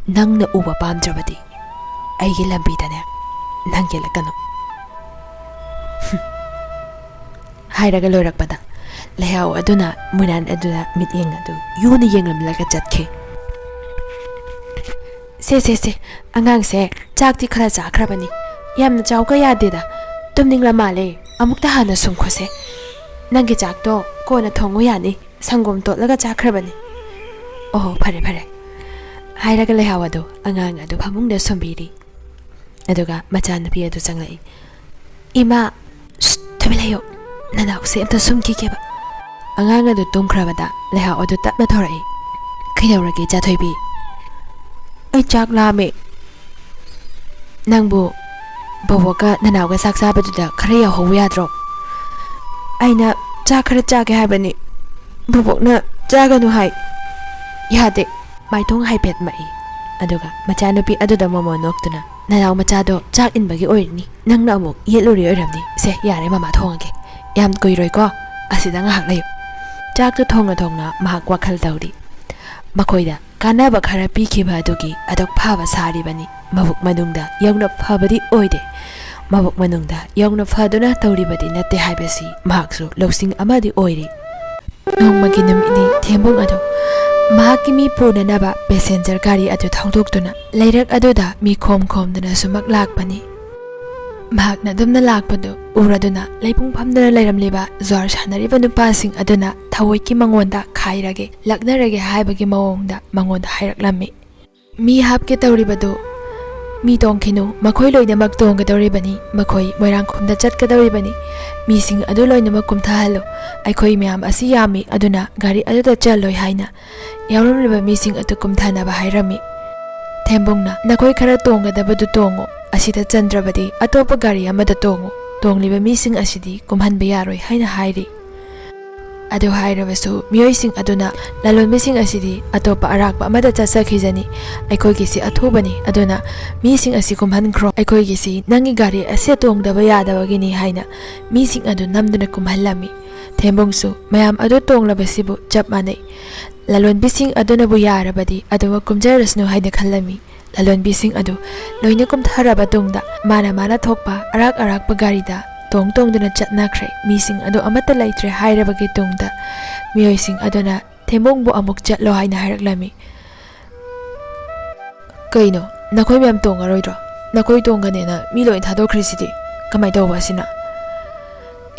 ꯅꯪꯅ ꯎꯕ ꯄꯥꯝꯗ꯭ꯔꯕꯗꯤ ꯑꯩꯒꯤ ꯂꯝꯕꯤꯗꯅꯦ ꯅꯪ ꯌꯦꯠꯂꯛꯀꯅꯨ꯫ ꯍꯥꯏꯔꯒ ꯂꯣꯏꯔꯛꯄꯗ ꯂꯩꯍꯥꯎ ꯑꯗꯨꯅ ꯃꯨꯅꯥꯟ ꯑꯗꯨꯗ ꯃꯤꯠꯌꯦꯡ ꯑꯗꯨ ꯌꯨꯅ ꯌꯦꯡꯂꯝꯂꯒ ꯆꯠꯈꯤ꯫ "ꯁꯦ, ꯁꯦ, ꯁꯦ, ꯑꯉꯥꯡꯁꯦ ꯆꯥꯛꯇꯤ ꯈꯔ ꯆꯥꯈ꯭ꯔꯕꯅꯤ꯫ ꯌꯥꯝꯅ ꯆꯥꯎꯒ ꯌꯥꯗꯦꯗ꯫ ꯇꯨꯝꯅꯤꯡꯂ ꯃꯥꯜꯂꯦ꯫ ꯑꯃꯨꯛꯇ ꯍꯥꯟꯅ ꯁꯨꯝꯈꯣꯁꯦ꯫ ꯅꯪꯒꯤ ꯆꯥꯛꯇꯣ ꯀꯣꯟꯅ ꯊꯣꯡꯉꯨ ꯌꯥꯅꯤ꯫ ꯁꯪꯒꯣꯝ ꯇꯣꯠꯂꯒ ꯆꯥꯈ꯭ꯔꯕꯅꯤ꯫ ꯑꯣꯍꯣ, ꯐꯔꯦ, ꯐꯔꯦ꯫" ꯍꯥꯏꯔꯒ ꯂꯩꯍꯥꯎ ꯑꯗꯨ ꯑꯉꯥꯡ ꯑꯗꯨ ꯐꯃꯨꯡꯗ ꯁꯨꯝꯕꯤꯔꯤ꯫ ꯑꯗꯨꯒ ꯃꯆꯥꯅꯨꯄꯤ ꯑꯗꯨ ꯆꯪꯂꯛꯏ꯫ "ꯏꯃꯥ, ꯁꯨꯠ, ꯇꯨꯃꯤꯟ ꯂꯩꯌꯨ꯫ ꯅꯅꯥꯎꯁꯦ ꯑꯝꯇ ꯁꯨꯝꯈꯤꯒꯦꯕ꯫" ꯑꯉꯥꯡ ꯑꯗꯨ ꯇꯨꯝꯈ꯭ꯔꯕꯗ ꯂꯩꯍꯥꯎ ꯑꯗꯨ ꯇꯞꯅ ꯊꯣꯔꯛꯏ꯫ "ꯀꯩꯗꯧꯔꯒꯦ, ꯏꯆꯥꯊꯣꯏꯕꯤ?" "ꯑꯩ ꯆꯥꯛ ꯂꯥꯝꯃꯦ꯫" "ꯅꯪꯕꯨ ꯕꯣꯕꯣꯛꯀ ꯅꯅꯥꯎꯒ ꯆꯥꯛ ꯆꯥꯕꯗꯨꯗ ꯈꯔ ꯌꯥꯎꯍꯧꯕ ꯌꯥꯗ꯭ꯔꯣ?" "ꯑꯩꯅ ꯆꯥꯛ ꯈꯔ ꯆꯥꯒꯦ ꯍꯥꯏꯕꯅꯤ, ꯕꯣꯕꯣꯛꯅ ꯆꯥꯒꯅꯨ ꯍꯥꯏ꯫" "ꯌꯥꯗꯦ꯫" ꯃꯥꯏꯊꯣꯡ ꯍꯥꯏꯐꯦꯠ ꯃꯛꯏ꯫ ꯑꯗꯨꯒ ꯃꯆꯥꯅꯨꯄꯤ ꯑꯗꯨꯗ ꯃꯣꯃꯣꯟ ꯅꯣꯛꯇꯨꯅ, "ꯅꯅꯥꯎ ꯃꯆꯥꯗꯣ ꯆꯥꯛ ꯏꯟꯕꯒꯤ ꯑꯣꯏꯔꯅꯤ, ꯅꯪꯅ ꯑꯃꯨꯛ ꯌꯦꯠꯂꯨꯔꯤ ꯑꯣꯏꯔꯝꯅꯤ꯫ ꯁꯦ, ꯌꯥꯔꯦ, ꯃꯃꯥ ꯊꯣꯡꯉꯒꯦ꯫ ꯌꯥꯝ ꯀꯨꯏꯔꯣꯏꯀꯣ, ꯑꯁꯤꯗ ꯉꯥꯏꯍꯥꯛ ꯂꯩꯌꯨ꯫" ꯆꯥꯛꯇꯨ ꯊꯣꯡꯅ ꯊꯣꯡꯅ ꯃꯍꯥꯛ ꯋꯥꯈꯜ ꯇꯧꯔꯤ꯫ ꯃꯈꯣꯏꯗ ꯀꯥꯟꯅꯕ ꯈꯔ ꯄꯤꯈꯤꯕ ꯑꯗꯨꯒꯤ ꯑꯗꯨꯛ ꯐꯕ ꯁꯥꯔꯤꯕꯅꯤ꯫ ꯃꯕꯨꯛ ꯃꯅꯨꯡꯗ ꯌꯧꯅ ꯐꯕꯗꯤ ꯑꯣꯏꯗꯦ꯫ ꯃꯕꯨꯛ ꯃꯅꯨꯡꯗ ꯌꯧꯅ ꯐꯗꯨꯅ ꯇꯧꯔꯤꯕꯗꯤ ꯅꯠꯇꯦ ꯍꯥꯏꯕꯁꯤ ꯃꯍꯥꯛꯁꯨ ꯂꯧꯁꯤꯡ ꯑꯃꯗꯤ ꯑꯣꯏꯔꯤ꯫ ꯅꯣꯡꯃꯒꯤ ꯅꯨꯃꯤꯠꯅꯤ꯫ ꯊꯦꯝꯕꯨꯡ ꯑꯗꯨ ꯃꯍꯥꯛꯀꯤ ꯃꯤ ꯄꯨꯅꯅꯕ ꯄꯦꯁꯦꯟꯖꯔ ꯒꯥꯔꯤ ꯑꯗꯨ ꯊꯧꯗꯣꯛꯇꯨꯅ ꯂꯩꯔꯛ ꯑꯗꯨꯗ ꯃꯤ ꯈꯣꯝ ꯈꯣꯝꯗꯨꯅ ꯁꯨꯃꯛ ꯂꯥꯛꯄꯅꯤ꯫ ꯃꯍꯥꯛꯅ ꯑꯗꯨꯝꯅ ꯂꯥꯛꯄꯗꯨ ꯎꯔꯗꯨꯅ ꯂꯩꯄꯨꯡ ꯐꯝꯗꯨꯅ ꯂꯩꯔꯝꯂꯤꯕ ꯖ꯭ꯋꯥꯔ ꯁꯥꯟꯅꯔꯤꯕ ꯅꯨꯄꯥꯁꯤꯡ ꯑꯗꯨꯅ ꯊꯑꯣꯏꯀꯤ ꯃꯉꯣꯟꯗ ꯈꯥꯏꯔꯒꯦ, ꯂꯛꯅꯔꯒꯦ ꯍꯥꯏꯕꯒꯤ ꯃꯑꯣꯡꯗ ꯃꯉꯣꯟꯗ ꯍꯥꯏꯔꯛꯂꯝꯃꯤ꯫ "ꯃꯤ ꯍꯥꯞꯀꯦ ꯇꯧꯔꯤꯕꯗꯨ ꯃꯤ ꯇꯣꯡꯈꯤꯅꯨ, ꯃꯈꯣꯏ ꯂꯣꯏꯅꯃꯛ ꯇꯣꯡꯒꯗꯧꯔꯤꯕꯅꯤ, ꯃꯈꯣꯏ ꯃꯣꯏꯔꯥꯡꯈꯣꯝꯗ ꯆꯠꯀꯗꯧꯔꯤꯕꯅꯤ꯫ ꯃꯤꯁꯤꯡ ꯑꯗꯨ ꯂꯣꯏꯅꯃꯛ ꯀꯨꯝꯊꯍꯜꯂꯨ, ꯑꯩꯈꯣꯏ ꯃꯌꯥꯝ ꯑꯁꯤ ꯌꯥꯝꯃꯤ, ꯑꯗꯨꯅ ꯒꯥꯔꯤ ꯑꯗꯨꯗ ꯆꯜꯂꯣꯏ" ꯍꯥꯏꯅ ꯌꯥꯎꯔꯝꯂꯤꯕ ꯃꯤꯁꯤꯡ ꯑꯗꯨ ꯀꯨꯝꯊꯅꯕ ꯍꯥꯏꯔꯝꯃꯤ꯫ ꯊꯦꯝꯕꯨꯡꯅ, "ꯅꯈꯣꯏ ꯈꯔ ꯇꯣꯡꯒꯗꯕꯗꯨ ꯇꯣꯡꯉꯨ, ꯑꯁꯤꯗ ꯆꯟꯗ꯭ꯔꯕꯗꯤ ꯑꯇꯣꯞꯄ ꯒꯥꯔꯤ ꯑꯃꯗ ꯇꯣꯡꯉꯨ, ꯇꯣꯡꯂꯤꯕ ꯃꯤꯁꯤꯡ ꯑꯁꯤꯗꯤ ꯀꯨꯝꯍꯟꯕ ꯌꯥꯔꯣꯏ" ꯍꯥꯏꯅ ꯍꯥꯏꯔꯤ꯫ ꯑꯗꯨ ꯍꯥꯏꯔꯕꯁꯨ ꯃꯤꯑꯣꯏꯁꯤꯡ ꯑꯗꯨꯅ, "ꯂꯂꯣꯟꯕꯤꯁꯤꯡ ꯑꯁꯤꯗꯤ ꯑꯇꯣꯞꯄ ꯑꯔꯥꯛꯄ ꯑꯃꯗ ꯆꯠꯆꯈꯤꯖꯅꯤ, ꯑꯩꯈꯣꯏꯒꯤꯁꯤ ꯑꯊꯨꯕꯅꯤ, ꯑꯗꯨꯅ ꯃꯤꯁꯤꯡ ꯑꯁꯤ ꯀꯨꯝꯍꯟꯈ꯭ꯔꯣ, ꯑꯩꯈꯣꯏꯒꯤꯁꯤ ꯅꯪꯒꯤ ꯒꯥꯔꯤ ꯑꯁꯤꯗ ꯇꯣꯡꯗꯕ ꯌꯥꯗꯕꯒꯤꯅꯤ" ꯍꯥꯏꯅ ꯃꯤꯁꯤꯡ ꯑꯗꯨ ꯅꯝꯗꯨꯅ ꯀꯨꯝꯍꯜꯂꯝꯃꯤ꯫ ꯊꯦꯝꯕꯨꯡꯁꯨ ꯃꯌꯥꯝ ꯑꯗꯨ ꯇꯣꯡꯂꯕꯁꯤꯕꯨ ꯆꯞ ꯃꯥꯟꯅꯩ꯫ ꯂꯂꯣꯟꯕꯤꯁꯤꯡ ꯑꯗꯨꯅꯕꯨ ꯌꯥꯔꯕꯗꯤ ꯑꯗꯨꯒ ꯀꯨꯝꯖꯔꯁꯅꯨ ꯍꯥꯏꯅ ꯈꯜꯂꯝꯃꯤ꯫ ꯂꯂꯣꯟꯕꯤꯁꯤꯡ ꯑꯗꯨ ꯂꯣꯏꯅ ꯀꯨꯝꯊꯔꯕ ꯇꯨꯡꯗ ꯃꯥꯅ ꯃꯥꯅ ꯊꯣꯛꯄ ꯑꯔꯥꯛ ꯑꯔꯥꯛꯄ ꯒꯥꯔꯤꯗ ꯇꯣꯡ ꯇꯣꯡꯗꯨꯅ ꯆꯠꯅꯈ꯭ꯔꯦ꯫ ꯃꯤꯁꯤꯡ ꯑꯗꯨ ꯑꯃꯠꯇ ꯂꯩꯇ꯭ꯔꯦ ꯍꯥꯏꯔꯕꯒꯤ ꯇꯨꯡꯗ ꯃꯤꯑꯣꯏꯁꯤꯡ ꯑꯗꯨꯅ ꯊꯦꯝꯕꯨꯡꯕꯨ ꯑꯃꯨꯛ ꯆꯠꯂꯣ ꯍꯥꯏꯅ ꯍꯥꯏꯔꯛꯂꯝꯃꯤ꯫ "ꯀꯩꯅꯣ, ꯅꯈꯣꯏ ꯃꯌꯥꯝ ꯇꯣꯡꯉꯔꯣꯏꯗ꯭ꯔꯣ? ꯅꯈꯣꯏ ꯇꯣꯡꯒꯅꯦꯅ ꯃꯤ ꯂꯣꯏ ꯊꯥꯗꯣꯛꯈ꯭ꯔꯤꯁꯤꯗꯤ꯫ ꯀꯃꯥꯏ ꯇꯧꯕ ꯑꯁꯤꯅ?"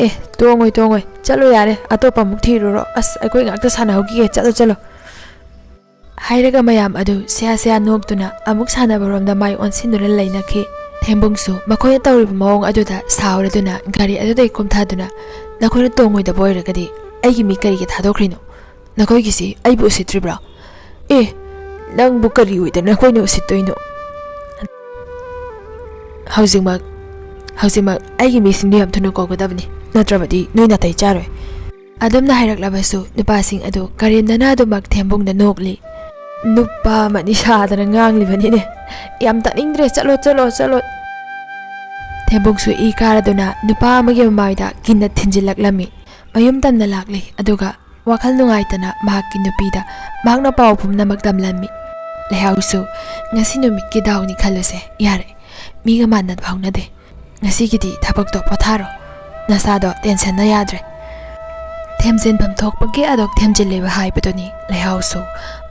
"ꯑꯦ, ꯇꯣꯡꯉꯣꯏ, ꯇꯣꯡꯉꯣꯏ꯫ ꯆꯠꯂꯣ ꯌꯥꯔꯦ, ꯑꯇꯣꯞꯄ ꯑꯃꯨꯛ ꯊꯤꯔꯨꯔꯣ꯫ ꯑꯁ, ꯑꯩꯈꯣꯏ ꯉꯥꯛꯇ ꯁꯥꯟꯅꯍꯧꯈꯤꯒꯦ꯫ ꯆꯠꯂꯣ, ꯆꯠꯂꯣ꯫" ꯍꯥꯏꯔꯒ ꯃꯌꯥꯝ ꯑꯗꯨ ꯁꯤꯌꯥ ꯁꯤꯌꯥ ꯅꯣꯛꯇꯨꯅ ꯑꯃꯨꯛ ꯁꯥꯟꯅꯕꯔꯣꯝꯗ ꯃꯥꯏ ꯑꯣꯟꯁꯤꯟꯗꯨꯅ ꯂꯩꯅꯈꯤ꯫ ꯊꯦꯝꯕꯨꯡꯁꯨ ꯃꯈꯣꯏꯅ ꯇꯧꯔꯤꯕ ꯃꯑꯣꯡ ꯑꯗꯨꯗ ꯁꯥꯎꯔꯗꯨꯅ ꯒꯥꯔꯤ ꯑꯗꯨꯗꯒꯤ ꯀꯨꯝꯊꯗꯨꯅ, "ꯅꯈꯣꯏꯅ ꯇꯣꯡꯉꯣꯏꯗꯕ ꯑꯣꯏꯔꯒꯗꯤ ꯑꯩꯒꯤ ꯃꯤ ꯀꯔꯤꯒꯤ ꯊꯥꯗꯣꯛꯈ꯭ꯔꯤꯅꯣ? ꯅꯈꯣꯏꯒꯤꯁꯤ ꯑꯩꯕꯨ ꯎꯁꯤꯠꯇ꯭ꯔꯤꯕ꯭ꯔꯣ? ꯑꯦ, ꯅꯪꯕꯨ ꯀꯔꯤ ꯑꯣꯏꯗꯅ ꯑꯩꯈꯣꯏꯅ ꯎꯁꯤꯠꯇꯣꯏꯅꯣ? ꯍꯧꯖꯤꯛꯃꯛ, ꯍꯧꯖꯤꯛꯃꯛ ꯑꯩꯒꯤ ꯃꯤꯁꯤꯡꯗꯨ ꯌꯥꯝ ꯊꯨꯅ ꯀꯧꯒꯗꯕꯅꯤ, ꯅꯠꯇ꯭ꯔꯕꯗꯤ ꯅꯣꯏ ꯅꯥꯇꯩ ꯆꯥꯔꯣꯏ"꯫ ꯑꯗꯨꯝꯅ ꯍꯥꯏꯔꯛꯂꯕꯁꯨ ꯅꯨꯄꯥꯁꯤꯡ ꯑꯗꯨ ꯀꯔꯦꯝꯅꯅ ꯑꯗꯨꯃꯛ ꯊꯦꯝꯕꯨꯡꯗ ꯅꯣꯛꯂꯤ꯫ "ꯅꯨꯄꯥ ꯑꯃꯅꯤ ꯁꯥꯗꯅ ꯉꯥꯡꯂꯤꯕꯅꯤꯅꯦ꯫ ꯌꯥꯝ ꯇꯥꯅꯤꯡꯗ꯭ꯔꯦ, ꯆꯠꯂꯣ, ꯆꯠꯂꯣ, ꯆꯠꯂꯣ"꯫ ꯊꯦꯝꯕꯨꯡꯁꯨ ꯏ ꯀꯥꯔꯗꯨꯅ ꯅꯨꯄꯥ ꯑꯃꯒꯤ ꯃꯃꯥꯏꯗ ꯀꯤꯟꯅ ꯊꯤꯟꯖꯤꯜꯂꯛꯂꯝꯃꯤ꯫ ꯃꯌꯨꯝ ꯇꯝꯅ ꯂꯥꯛꯂꯤ, ꯑꯗꯨꯒ ꯋꯥꯈꯜ ꯅꯨꯡꯉꯥꯏꯇꯅ ꯃꯍꯥꯛꯀꯤ ꯅꯨꯄꯤꯗ ꯃꯍꯥꯛꯅ ꯄꯥꯎ ꯄꯨꯝꯅꯃꯛ ꯇꯝꯂꯝꯃꯤ꯫ "ꯂꯩꯍꯥꯎꯁꯨ, ꯉꯁꯤ ꯅꯨꯃꯤꯠꯀꯤ ꯗꯥꯎꯅꯤ ꯈꯜꯂꯁꯦ, ꯌꯥꯔꯦ, ꯃꯤꯒ ꯃꯥꯟꯅ ꯐꯥꯎꯅꯗꯦ꯫ ꯉꯁꯤꯒꯤꯗꯤ ꯊꯕꯛꯇꯣ ꯄꯣꯊꯥꯔꯣ, ꯅꯁꯥꯗꯣ ꯇꯦꯟꯁꯟꯅ ꯌꯥꯗ꯭ꯔꯦ"꯫ ꯊꯦꯝꯖꯤꯟꯐꯝ ꯊꯣꯛꯄꯒꯤ ꯑꯗꯨꯝ ꯊꯦꯝꯖꯤꯜꯂꯤꯕ ꯍꯥꯏꯕꯗꯨꯅꯤ꯫ ꯂꯩꯍꯥꯎꯁꯨ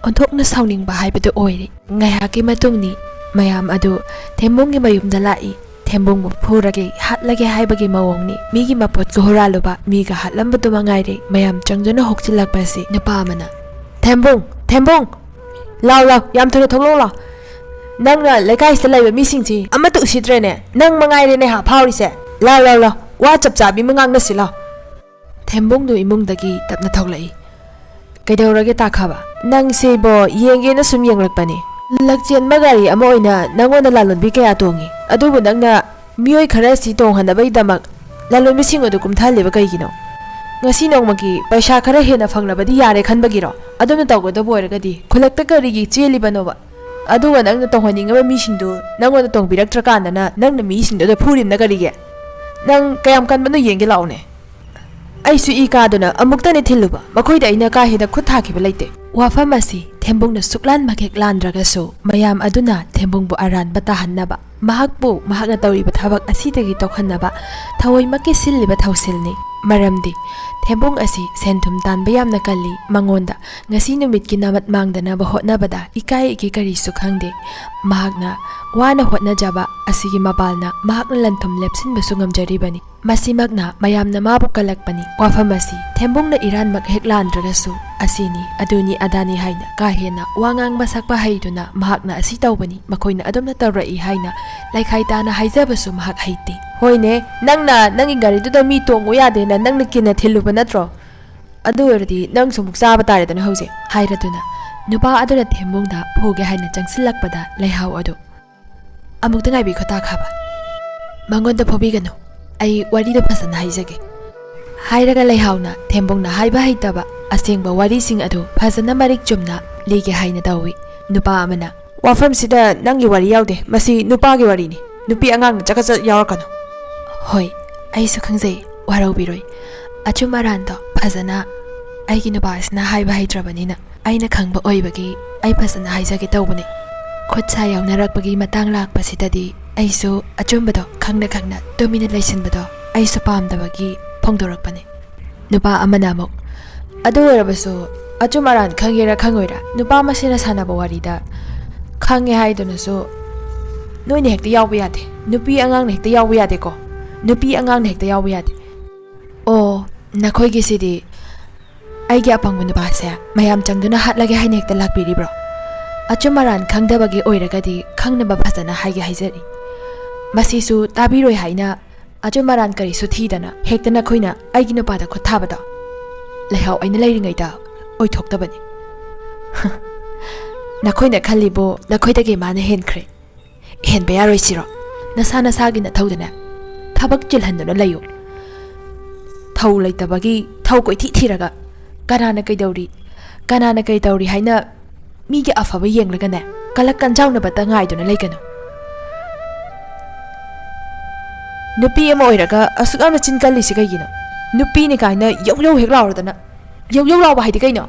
ꯑꯣꯟꯊꯣꯛꯅ ꯁꯥꯎꯅꯤꯡꯕ ꯍꯥꯏꯕꯗꯨ ꯑꯣꯏꯔꯤ꯫ ꯉꯥꯏꯍꯥꯛꯀꯤ ꯃꯇꯨꯡꯅꯤ꯫ ꯃꯌꯥꯝ ꯑꯗꯨ ꯊꯦꯝꯕꯨꯡꯒꯤ ꯃꯌꯨꯝꯗ ꯂꯥꯛꯏ꯫ ꯊꯦꯝꯕꯨꯡꯕꯨ ꯐꯨꯔꯒꯦ, ꯍꯥꯠꯂꯒꯦ ꯍꯥꯏꯕꯒꯤ ꯃꯑꯣꯡꯅꯤ꯫ ꯃꯤꯒꯤ ꯃꯄꯣꯠꯀ ꯍꯨꯔꯥꯜꯂꯨꯕ, ꯃꯤꯒ ꯍꯥꯠꯂꯝꯕꯗꯨ ꯃꯉꯥꯏꯔꯦ꯫ ꯃꯌꯥꯝ ꯆꯪꯗꯨꯅ ꯍꯣꯛꯆꯤꯜꯂꯛꯄꯁꯤ ꯅꯨꯄꯥ ꯑꯃꯅ, "ꯊꯦꯝꯕꯨꯡ! ꯊꯦꯝꯕꯨꯡ! ꯂꯥꯎ, ꯂꯥꯎ, ꯌꯥꯝ ꯊꯨꯅ ꯊꯣꯛꯂꯛꯑꯣ ꯂꯥꯎ꯫ ꯅꯪꯅ ꯂꯩꯀꯥꯏꯁꯤꯗ ꯂꯩꯕ ꯃꯤꯁꯤꯡꯁꯤ ꯑꯃꯠꯇ ꯎꯁꯤꯠꯇ꯭ꯔꯦꯅꯦ꯫ ꯅꯪ ꯃꯉꯥꯏꯔꯦꯅꯦ ꯍꯥ ꯐꯥꯎꯔꯤꯁꯦ꯫ ꯂꯥꯎ, ꯂꯥꯎ, ꯂꯥꯎ, ꯋꯥ ꯆꯞ ꯆꯥꯕꯤ ꯑꯃ ꯉꯥꯡꯅꯁꯤ ꯂꯥꯎ"꯫ ꯊꯦꯝꯕꯨꯡꯗꯨ ꯏꯃꯨꯡꯗꯒꯤ ꯇꯞꯅ ꯊꯣꯛꯂꯛꯏ꯫ "ꯀꯩꯗꯧꯔꯒꯦ ꯇꯥꯈꯥꯕ? ꯅꯪꯁꯤꯕꯣ ꯌꯦꯡꯒꯦꯅ ꯁꯨꯝ ꯌꯦꯡꯂꯛꯄꯅꯤ꯫ ꯂꯛꯆꯦꯟꯕ ꯒꯥꯔꯤ ꯑꯃ ꯑꯣꯏꯅ ꯅꯪꯉꯣꯟꯗ ꯂꯥꯂꯣꯟꯕꯤ ꯀꯌꯥ ꯇꯣꯡꯉꯤ, ꯑꯗꯨꯕꯨ ꯅꯪꯅ ꯃꯤꯑꯣꯏ ꯈꯔꯁꯤ ꯇꯣꯡꯍꯟꯅꯕꯒꯤꯗꯃꯛ ꯂꯥꯂꯣꯟꯕꯤꯁꯤꯡ ꯑꯗꯨ ꯀꯨꯝꯊꯍꯜꯂꯤꯕ ꯀꯩꯒꯤꯅꯣ? ꯉꯁꯤ ꯅꯣꯡꯃꯒꯤ ꯄꯩꯁꯥ ꯈꯔ ꯍꯦꯟꯅ ꯐꯪꯂꯕꯗꯤ ꯌꯥꯔꯦ ꯈꯟꯕꯒꯤꯔꯣ? ꯑꯗꯨꯝꯅ ꯇꯧꯒꯗꯕ ꯑꯣꯏꯔꯒꯗꯤ ꯈꯨꯜꯂꯛꯇ ꯀꯔꯤꯒꯤ ꯆꯦꯜꯂꯤꯕꯅꯣꯕ? ꯑꯗꯨꯒ ꯅꯪꯅ ꯇꯣꯡꯍꯟꯅꯤꯡꯉꯕ ꯃꯤꯁꯤꯡꯗꯨ ꯅꯪꯉꯣꯟꯗ ꯇꯣꯡꯕꯤꯔꯛꯇ꯭ꯔꯀꯥꯟꯗꯅ ꯅꯪꯅ ꯃꯤꯁꯤꯡꯗꯨꯗ ꯐꯨꯔꯤꯕꯅ ꯀꯔꯤꯒꯤ? ꯅꯪ ꯀꯌꯥꯝ ꯀꯟꯕꯅꯣ ꯌꯦꯡꯒꯦ ꯂꯥꯛꯑꯣꯅꯦ"꯫ ꯑꯩꯁꯨ ꯏ ꯀꯥꯗꯨꯅ ꯑꯃꯨꯛꯇꯅꯤ ꯊꯤꯜꯂꯨꯕ, ꯃꯈꯣꯏꯗ ꯑꯩꯅ ꯀꯥ ꯍꯦꯟꯅ ꯈꯨꯠ ꯊꯥꯈꯤꯕ ꯂꯩꯇꯦ꯫ ꯋꯥꯐꯝ ꯑꯁꯤ ꯊꯦꯝꯕꯨꯡꯅ ꯁꯨꯛꯂꯥꯟꯃꯛ ꯍꯦꯛ ꯂꯥꯟꯗ꯭ꯔꯒꯁꯨ, ꯃꯌꯥꯝ ꯑꯗꯨꯅ ꯊꯦꯝꯕꯨꯡꯕꯨ ꯑꯔꯥꯟꯕ ꯇꯥꯍꯟꯅꯕ, ꯃꯍꯥꯛꯄꯨ ꯃꯍꯥꯛꯅ ꯇꯧꯔꯤꯕ ꯊꯕꯛ ꯑꯁꯤꯗꯒꯤ ꯇꯣꯛꯍꯟꯅꯕ ꯊꯑꯣꯏꯃꯛꯀꯤ ꯁꯤꯜꯂꯤꯕ ꯊꯧꯁꯤꯜꯅꯤ꯫ ꯃꯔꯝꯗꯤ ꯊꯦꯝꯕꯨꯡ ꯑꯁꯤ ꯁꯦꯟ ꯊꯨꯝ ꯇꯥꯟꯕ ꯌꯥꯝꯅ ꯀꯜꯂꯤ꯫ ꯃꯉꯣꯟꯗ ꯉꯁꯤ ꯅꯨꯃꯤꯠꯀꯤ ꯅꯥꯃꯠ ꯃꯥꯡꯗꯅꯕ ꯍꯣꯠꯅꯕꯗ ꯏꯀꯥꯏ ꯏꯒꯦ ꯀꯔꯤꯁꯨ ꯈꯪꯗꯦ꯫ ꯃꯍꯥꯛꯅ ꯋꯥꯅ ꯍꯣꯠꯅꯖꯕ ꯑꯁꯤꯒꯤ ꯃꯄꯥꯜꯅ ꯃꯍꯥꯛꯅ ꯂꯟ ꯊꯨꯝ ꯂꯦꯞꯁꯤꯟꯕꯁꯨ ꯉꯝꯖꯔꯤꯕꯅꯤ꯫ ꯃꯁꯤꯃꯛꯅ ꯃꯌꯥꯝꯅ ꯃꯥꯕꯨ ꯀꯜꯂꯛꯄꯅꯤ꯫ ꯋꯥꯐꯝ ꯑꯁꯤ ꯊꯦꯝꯕꯨꯡꯅ ꯏꯔꯥꯟꯃꯛ ꯍꯦꯛ ꯂꯥꯟꯗ꯭ꯔꯒꯁꯨ, ꯑꯁꯤꯅꯤ, ꯑꯗꯨꯅꯤ, ꯑꯗꯥꯅꯤ ꯍꯥꯏꯅ ꯀꯥ ꯍꯦꯟꯅ ꯋꯥ ꯉꯥꯡꯕ ꯁꯛꯄ ꯍꯩꯗꯨꯅ ꯃꯍꯥꯛꯅ ꯑꯁꯤ ꯇꯧꯕꯅꯤ, ꯃꯈꯣꯏꯅ ꯑꯗꯨꯝꯅ ꯇꯧꯔꯛꯏ ꯍꯥꯏꯅ ꯂꯩꯈꯥꯏ ꯇꯥꯅ ꯍꯥꯏꯖꯕꯁꯨ ꯃꯍꯥꯛ ꯍꯩꯇꯦ꯫ ꯍꯣꯏꯅꯦ, ꯅꯪꯅ ꯅꯪꯒꯤ ꯒꯥꯔꯤꯗꯨꯗ ꯃꯤ ꯇꯣꯡꯉꯨ ꯌꯥꯗꯦꯅ ꯅꯪꯅ ꯀꯤꯟꯅ ꯊꯤꯜꯂꯨꯕ ꯅꯠꯇ꯭ꯔꯣ? ꯑꯗꯨ ꯑꯣꯏꯔꯗꯤ ꯅꯪꯁꯨ ꯑꯃꯨꯛ ꯆꯥꯕ ꯇꯥꯔꯦꯗꯅ ꯍꯧꯖꯤꯛ, ꯍꯥꯏꯔꯗꯨꯅ ꯅꯨꯄꯥ ꯑꯗꯨꯅ ꯊꯦꯝꯕꯣꯡꯗ ꯐꯨꯒꯦ ꯍꯥꯏꯅ ꯆꯪꯁꯤꯜꯂꯛꯄꯗ ꯂꯩꯍꯥꯎ ꯑꯗꯨ, "ꯑꯃꯨꯛꯇ ꯉꯥꯏꯕꯤꯈꯣ ꯇꯥ ꯈꯥꯕ, ꯃꯉꯣꯟꯗ ꯐꯨꯕꯤꯒꯅꯨ, ꯑꯩ ꯋꯥꯔꯤꯗꯣ ꯐꯖꯅ ꯍꯥꯏꯖꯒꯦ," ꯍꯥꯏꯔꯒ ꯂꯩꯍꯥꯎꯅ ꯊꯦꯝꯕꯣꯡꯅ ꯍꯥꯏꯕ ꯍꯩꯇꯕ ꯑꯁꯦꯡꯕ ꯋꯥꯔꯤꯁꯤꯡ ꯑꯗꯨ ꯐꯖꯅ ꯃꯔꯤꯛ ꯆꯨꯝꯅ ꯂꯤꯒꯦ ꯍꯥꯏꯅ ꯇꯧꯏ꯫ ꯅꯨꯄꯥ ꯑꯃꯅ, "ꯋꯥꯐꯝꯁꯤꯗ ꯅꯪꯒꯤ ꯋꯥꯔꯤ ꯌꯥꯎꯗꯦ, ꯃꯁꯤ ꯅꯨꯄꯥꯒꯤ ꯋꯥꯔꯤꯅꯤ, ꯅꯨꯄꯤ ꯑꯉꯥꯡꯅ ꯆꯀꯠ ꯆꯠ ꯌꯥꯎꯔꯛꯀꯅꯨ꯫" "ꯍꯣꯏ, ꯑꯩꯁꯨ ꯈꯪꯖꯩ, ꯋꯥꯔꯧꯕꯤꯔꯣꯏ꯫ ꯑꯆꯨꯝ ꯑꯔꯥꯟꯗꯣ ꯐꯖꯅ ꯑꯩꯒꯤ ꯅꯨꯄꯥꯁꯤꯅ ꯍꯥꯏꯕ ꯍꯩꯇ꯭ꯔꯕꯅꯤꯅ ꯑꯩꯅ ꯈꯪꯕ ꯑꯣꯏꯕꯒꯤ ꯑꯩ ꯐꯖꯅ ꯍꯥꯏꯖꯒꯦ ꯇꯧꯕꯅꯤ꯫ ꯈꯨꯠ ꯁꯥ ꯌꯥꯎꯅꯔꯛꯄꯒꯤ ꯃꯇꯥꯡ ꯂꯥꯛꯄꯁꯤꯗꯗꯤ ꯑꯩꯁꯨ ꯑꯆꯨꯝꯕꯗꯣ ꯈꯪꯅ ꯈꯪꯅ ꯇꯨꯃꯤꯟꯅ ꯂꯩꯁꯤꯟꯕꯗꯣ ꯑꯩꯁꯨ ꯄꯥꯝꯗꯕꯒꯤ ꯐꯣꯡꯗꯣꯔꯛꯄꯅꯤ꯫" ꯅꯨꯄꯥ ꯑꯃꯅ ꯑꯃꯨꯛ, "ꯑꯗꯨ ꯑꯣꯏꯔꯕꯁꯨ ꯑꯆꯨꯝ ꯑꯔꯥꯟ ꯈꯪꯒꯦꯔꯥ ꯈꯪꯉꯣꯏꯔꯥ, ꯅꯨꯄꯥ ꯃꯁꯦꯅ ꯁꯥꯟꯅꯕ ꯋꯥꯔꯤꯗ ꯈꯪꯉꯦ ꯍꯥꯏꯗꯨꯅꯁꯨ ꯅꯣꯏꯅ ꯍꯦꯛꯇ ꯌꯥꯎꯕ ꯌꯥꯗꯦ, ꯅꯨꯄꯤ ꯑꯉꯥꯡꯅ ꯍꯦꯛꯇ ꯌꯥꯎꯕ ꯌꯥꯗꯦꯀꯣ, ꯅꯨꯄꯤ ꯑꯉꯥꯡꯅ ꯍꯦꯛꯇ ꯌꯥꯎꯕ ꯌꯥꯗꯦ꯫" "ꯑꯣ, ꯅꯈꯣꯏꯒꯤꯁꯤꯗꯤ ꯑꯩꯒꯤ ꯑꯄꯪꯕ ꯅꯨꯄꯥꯁꯦ ꯃꯌꯥꯝ ꯆꯪꯗꯨꯅ ꯍꯥꯠꯂꯒꯦ ꯍꯥꯏꯅ ꯍꯦꯛꯇ ꯂꯥꯛꯄꯤꯔꯤꯕ꯭ꯔꯣ? ꯑꯆꯨꯝ ꯑꯔꯥꯟ ꯈꯪꯗꯕꯒꯤ ꯑꯣꯏꯔꯒꯗꯤ ꯈꯪꯅꯕ ꯐꯖꯅ ꯍꯥꯏꯒꯦ ꯍꯥꯏꯖꯔꯤ꯫ ꯃꯁꯤꯁꯨ ꯇꯥꯕꯤꯔꯣꯏ ꯍꯥꯏꯅ ꯑꯆꯨꯝ ꯑꯔꯥꯟ ꯀꯔꯤꯁꯨ ꯊꯤꯗꯅ ꯍꯦꯛꯇ ꯅꯈꯣꯏꯅ ꯑꯩꯒꯤ ꯅꯨꯄꯥꯗ ꯈꯨꯠ ꯊꯥꯕꯗꯣ ꯂꯩꯍꯥꯎ ꯑꯩꯅ ꯂꯩꯔꯤꯉꯩꯗ ꯑꯣꯏꯊꯣꯛꯇꯕꯅꯤ꯫" "ꯅꯈꯣꯏꯅ ꯈꯜꯂꯤꯕꯨ ꯅꯈꯣꯏꯗꯒꯤ ꯃꯥꯅ ꯍꯦꯟꯈ꯭ꯔꯦ꯫ ꯍꯦꯟꯕ ꯌꯥꯔꯣꯏ ꯁꯤꯔꯣ? ꯅꯁꯥ ꯅꯁꯥꯒꯤ ꯅꯊꯧꯗꯅꯦ ꯊꯕꯛ ꯆꯤꯜꯍꯟꯗꯨꯅ ꯂꯩꯌꯨ꯫ ꯊꯧ ꯂꯩꯇꯕꯒꯤ ꯊꯧ ꯀꯣꯏꯊꯤ ꯊꯤꯔꯒ ꯀꯅꯥꯅ ꯀꯩꯗꯧꯔꯤ, ꯀꯅꯥꯅ ꯀꯩꯗꯧꯔꯤ ꯍꯥꯏꯅ ꯃꯤꯒꯤ ꯑꯐꯕ ꯌꯦꯡꯂꯒꯅꯦ ꯀꯂꯛ ꯀꯟꯖꯥꯎꯅꯕꯇ ꯉꯥꯏꯗꯨꯅ ꯂꯩꯒꯅꯨ꯫" "ꯅꯨꯄꯤ ꯑꯃ ꯑꯣꯏꯔꯒ ꯑꯁꯨꯛ ꯌꯥꯝꯅ ꯆꯤꯟ ꯀꯜꯂꯤꯁꯤ ꯀꯩꯒꯤꯅꯣ? ꯅꯨꯄꯤꯅꯤ ꯀꯥꯏꯅ ꯌꯧ ꯌꯧ ꯍꯦꯛ ꯂꯥꯎꯔꯗꯅ꯫" "ꯌꯧ ꯌꯧ ꯂꯥꯎꯕ ꯍꯥꯏꯗꯤ ꯀꯩꯅꯣ?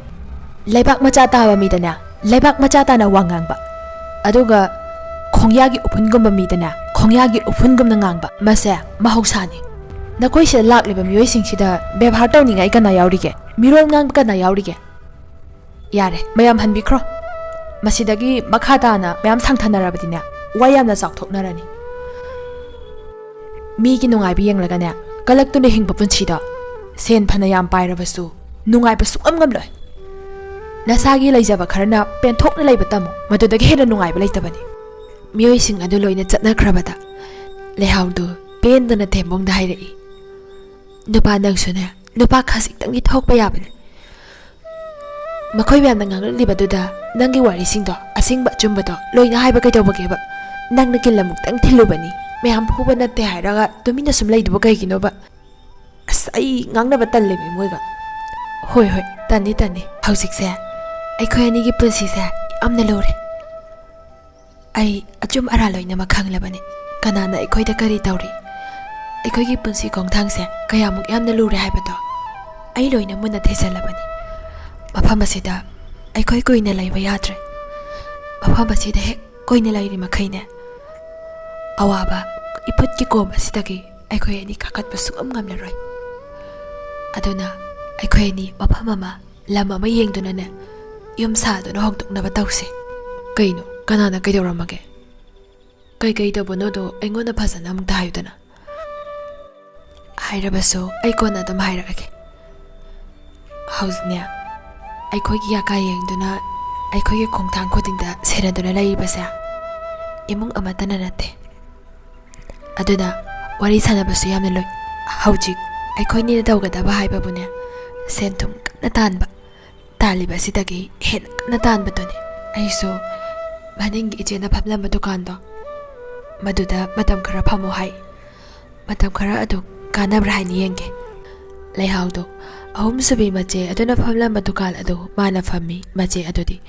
ꯂꯩꯕꯥꯛ ꯃꯆꯥ ꯇꯥꯕ ꯃꯤꯗꯅꯦ ꯂꯩꯕꯥꯛ ꯃꯆꯥ ꯇꯥꯅ ꯋꯥ ꯉꯥꯡꯕ, ꯑꯗꯨꯒ ꯈꯣꯡꯌꯥꯒꯤ ꯎꯐꯨꯟꯒꯨꯝꯕ ꯃꯤꯗꯅꯦ ꯈꯣꯡꯌꯥꯒꯤ ꯎꯐꯨꯟꯒꯨꯝꯅ ꯉꯥꯡꯕ, ꯃꯁꯦ ꯃꯍꯧꯁꯥꯅꯤ꯫" "ꯅꯈꯣꯏ ꯁꯤꯗ ꯂꯥꯛꯂꯤꯕ ꯃꯤꯑꯣꯏꯁꯤꯡꯁꯤꯗ ꯕꯦꯕꯥꯔ ꯇꯧꯅꯤꯡꯉꯥꯏ ꯀꯅꯥ ꯌꯥꯎꯔꯤꯒꯦ? ꯃꯤꯔꯣꯜ ꯉꯥꯡꯕ ꯀꯅꯥ ꯌꯥꯎꯔꯤꯒꯦ?" "ꯌꯥꯔꯦ, ꯃꯌꯥꯝ ꯍꯟꯕꯤꯈ꯭ꯔꯣ꯫ ꯃꯁꯤꯗꯒꯤ ꯃꯈꯥ ꯇꯥꯅ ꯃꯌꯥꯝ ꯁꯥꯡꯊꯅꯔꯕꯗꯤꯅꯦ ꯋꯥ ꯌꯥꯝꯅ ꯆꯥꯎꯊꯣꯛꯅꯔꯅꯤ꯫ ꯃꯤꯒꯤ ꯅꯨꯡꯉꯥꯏꯕ ꯌꯦꯡꯂꯒꯅꯦ ꯀꯂꯛꯇꯨꯅ ꯍꯤꯡꯕ ꯄꯨꯟꯁꯤꯗꯣ ꯁꯦꯟ ꯐꯅ ꯌꯥꯝ ꯄꯥꯏꯔꯕꯁꯨ ꯅꯨꯡꯉꯥꯏꯕ ꯁꯨꯡꯉꯝ ꯉꯝꯂꯣꯏ꯫ ꯅꯁꯥꯒꯤ ꯂꯩꯖꯕ ꯈꯔꯅ ꯄꯦꯟꯊꯣꯛꯅ ꯂꯩꯕ ꯇꯝꯃꯨ, ꯃꯗꯨꯗꯒꯤ ꯍꯦꯟꯅ ꯅꯨꯡꯉꯥꯏꯕ ꯂꯩꯇꯕꯅꯤ꯫ ꯃꯤꯑꯣꯏꯁꯤꯡ ꯑꯗꯨ ꯂꯣꯏꯅ ꯆꯠꯅꯈ꯭ꯔꯕꯗ ꯂꯩꯍꯥꯎꯗꯨ ꯄꯦꯟꯗꯅ ꯊꯦꯝꯕꯣꯡꯗ ꯍꯥꯏꯔꯛꯏ, "ꯅꯨꯄꯥ ꯅꯪꯁꯨꯅꯦ, ꯅꯨꯄꯥ ꯈꯖꯤꯛꯇꯪꯗꯤ ꯊꯣꯛꯄ ꯌꯥꯕꯅꯤ꯫ ꯃꯈꯣꯏ ꯃꯌꯥꯝꯅ ꯉꯥꯡꯂꯛꯂꯤꯕꯗꯨꯗ ꯅꯪꯒꯤ ꯋꯥꯔꯤꯁꯤꯡꯗꯣ ꯑꯁꯦꯡꯕ ꯑꯆꯨꯝꯕꯗꯣ ꯂꯣꯏꯅ ꯍꯥꯏꯕ ꯀꯩꯗꯧꯕꯒꯦꯕ? ꯅꯪꯅ ꯀꯤꯜ ꯑꯃꯨꯛꯇꯪ ꯊꯤꯜꯂꯨꯕꯅꯤ, ꯃꯌꯥꯝ ꯐꯨꯕ ꯅꯠꯇꯦ ꯍꯥꯏꯔꯒ ꯇꯨꯃꯤꯟꯅ ꯁꯨꯝ ꯂꯩꯗꯨꯕ ꯀꯩꯒꯤꯅꯣꯕ?" ꯑꯁ, ꯑꯩ ꯉꯥꯡꯅꯕ ꯇꯜꯂꯦꯃꯤ ꯃꯣꯏꯒ꯫ ꯍꯣꯏ, ꯍꯣꯏ, ꯇꯟꯅꯤ, ꯇꯟꯅꯤ꯫ ꯍꯧꯖꯤꯛꯁꯦ ꯑꯩꯈꯣꯏ ꯑꯅꯤꯒꯤ ꯄꯨꯟꯁꯤꯁꯦ ꯌꯥꯝꯅ ꯂꯨꯔꯦ꯫ ꯑꯩ ꯑꯆꯨꯝ ꯑꯔꯥꯟ ꯂꯣꯏꯅꯃꯛ ꯈꯪꯂꯕꯅꯤ꯫ ꯀꯅꯥꯅ ꯑꯩꯈꯣꯏꯗ ꯀꯔꯤ ꯇꯧꯔꯤ? ꯑꯩꯈꯣꯏꯒꯤ ꯄꯨꯟꯁꯤ ꯈꯣꯡꯊꯥꯡꯁꯦ ꯀꯌꯥꯃꯨꯛ ꯌꯥꯝꯅ ꯂꯨꯔꯦ ꯍꯥꯏꯕꯗꯣ ꯑꯩ ꯂꯣꯏꯅ ꯃꯨꯟꯅ ꯊꯤꯖꯤꯜꯂꯕꯅꯤ꯫ ꯃꯐꯝ ꯑꯁꯤꯗ ꯑꯩꯈꯣꯏ ꯀꯨꯏꯅ ꯂꯩꯕ ꯌꯥꯗ꯭ꯔꯦ꯫ ꯃꯐꯝ ꯑꯁꯤꯗ ꯍꯦꯛ ꯀꯨꯏꯅ ꯂꯩꯔꯤ ꯃꯈꯩꯅꯦ, ꯑꯋꯥꯕ ꯏꯐꯨꯠꯀꯤ ꯀꯣꯝ ꯑꯁꯤꯗꯒꯤ ꯑꯩꯈꯣꯏ ꯑꯅꯤ ꯀꯥꯈꯠꯄ ꯁꯨꯡꯉꯝ ꯉꯝꯂꯔꯣꯏ꯫ ꯑꯗꯨꯅ ꯑꯩꯈꯣꯏ ꯑꯅꯤ ꯃꯐꯝ ꯑꯃ, ꯂꯝ ꯑꯃ ꯌꯦꯡꯗꯨꯅꯅꯦ, ꯌꯨꯝ ꯁꯥꯗꯨꯅ ꯍꯣꯡꯗꯣꯛꯅꯕ ꯇꯧꯁꯦ꯫ ꯀꯩꯅꯣ? ꯀꯅꯥꯅ ꯀꯩꯗꯧꯔꯝꯃꯒꯦ? ꯀꯩꯀꯩ ꯇꯧꯕꯅꯣꯗꯣ ꯑꯩꯉꯣꯟꯗ ꯐꯖꯅ ꯑꯃꯨꯛꯇ ꯍꯥꯏꯌꯨꯗꯅ꯫ ꯍꯥꯏꯔꯕꯁꯨ ꯑꯩ ꯀꯣꯟꯅ ꯑꯗꯨꯝ ꯍꯥꯏꯔꯛꯑꯒꯦ꯫ ꯍꯧꯖꯤꯛꯅꯦ, ꯑꯩꯈꯣꯏꯒꯤ ꯌꯥꯀꯥ ꯌꯦꯡꯗꯨꯅ, ꯑꯩꯈꯣꯏꯒꯤ ꯈꯣꯡꯊꯥꯡ ꯈꯨꯗꯤꯡꯗ ꯁꯦꯟꯅꯗꯨꯅ ꯂꯩꯔꯤꯕꯁꯦ ꯏꯃꯨꯡ ꯑꯃꯠꯇꯅ ꯅꯠꯇꯦ꯫ ꯑꯗꯨꯅ ꯋꯥꯔꯤ ꯁꯥꯟꯅꯕꯁꯨ ꯌꯥꯝꯅ ꯂꯨꯏ꯫ ꯍꯧꯖꯤꯛ ꯑꯩꯈꯣꯏꯅꯤꯅ ꯇꯧꯒꯗꯕ ꯍꯥꯏꯕꯕꯨꯅꯦ, ꯁꯦꯟ ꯊꯨꯝ ꯀꯟꯅ ꯇꯥꯟꯕ, ꯇꯥꯜꯂꯤꯕ ꯑꯁꯤꯗꯒꯤ ꯍꯦꯟꯅ ꯀꯟꯅ ꯇꯥꯟꯕꯗꯨꯅꯤ꯫ ꯑꯩꯁꯨ ꯃꯅꯤꯡꯒꯤ ꯏꯆꯦꯅ ꯐꯝꯂꯝꯕ ꯗꯨꯀꯥꯟꯗꯣ, ꯃꯗꯨꯗ ꯃꯇꯝ ꯈꯔ ꯐꯝꯃꯨ ꯍꯥꯏ꯫ ꯃꯇꯝ ꯈꯔ ꯑꯗꯨ ꯀꯥꯟꯅꯕ꯭ꯔꯥ ꯍꯥꯏꯅ ꯌꯦꯡꯒꯦ꯫ ꯂꯩꯍꯥꯎꯗꯣ ꯑꯍꯨꯝꯁꯨꯕꯤ ꯃꯆꯦ ꯑꯗꯨꯅ ꯐꯝꯂꯝꯕ ꯗꯨꯀꯥꯟ ꯑꯗꯨ ꯃꯥꯅ ꯐꯝꯃꯤ꯫ ꯃꯆꯦ ꯑꯗꯨꯗꯤ